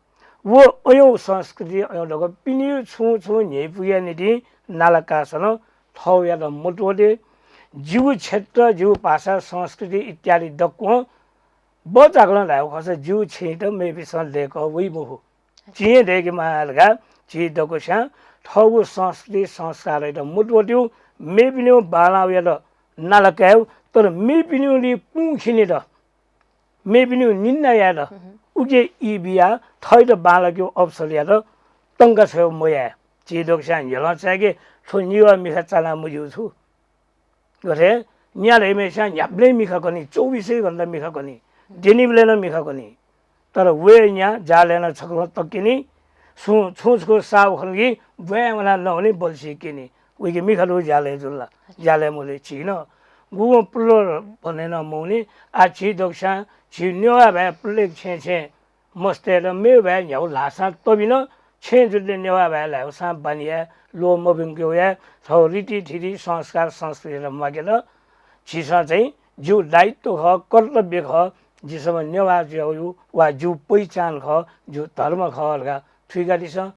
व अय्‌हं संस्कृति, अय्‌हं दक्व पिनेगु छुं छुं न्ह्यइपुगुया निंतिं नालाकाःसा नं थःगुयात मत्वःते। जिगु क्षेत्र, जिगु भाषा, संस्कृति इत्यादि दक्वं बचाकलं धायेगु खःसा जिगु छेँयात मेपिन्सं दय्‌कः वइ मखु। जिं हे दय्‌केमाः धकाः झी दक्वस्यां थःगु संस्कृति संस्कारयात मत्वःतेगु, मेपिनिगु बांलाःगुयात नालाकायेगु, तर मेपिनिगुलिइ पुं खिनेत, मेपिनिगु निन्दा यायेत, उके ई बियाः थःत बांलाकेगु अवसरयात तंका छ्वयेगु मयाये। झी दक्वस्यां न्ह्यलं चाय्‌के थ्व निगः मिखा चाना मज्यू छु। गथे न्या धइम्हस्यां न्ह्याबलें मिखा कनी, चौबिसै घण्टा मिखा कनी, द्यनीबलय् नं मिखा कनी। तर वया न्या ज्यालय् नं छकलं तक्यनी, सुं छुं छकू साव खन कि ब्वाँय् वनाः नवनी बल्छि क्यनी। उइके मिखा दुगु ज्यालय् जुल ला, ज्यालय् मजुल। झी नं गुगुं प्लर भन्ने नं मवनी। आः झी दक्वस्यां झी नेवाः भाय् प्रत्येक छेँय् छेँय् मस्तय्त मेगु भाय् न्ह्यागु ल्हासां तबिन छेँ जुद्ध नेवाः भाय् ल्हायेगु सां बानी याये ल्वः मब्यंकेगु याये। थःगु रीतिथिति संस्कार संस्कृतियात म्वाकेत झीसं चाहिँ जिगु दायित्व खः, कर्तव्य खः। जि छम्ह नेवाः जुयागु वा जिगु पहिचान खः, जिगु धर्म खः धकाः थुइकादिसँ।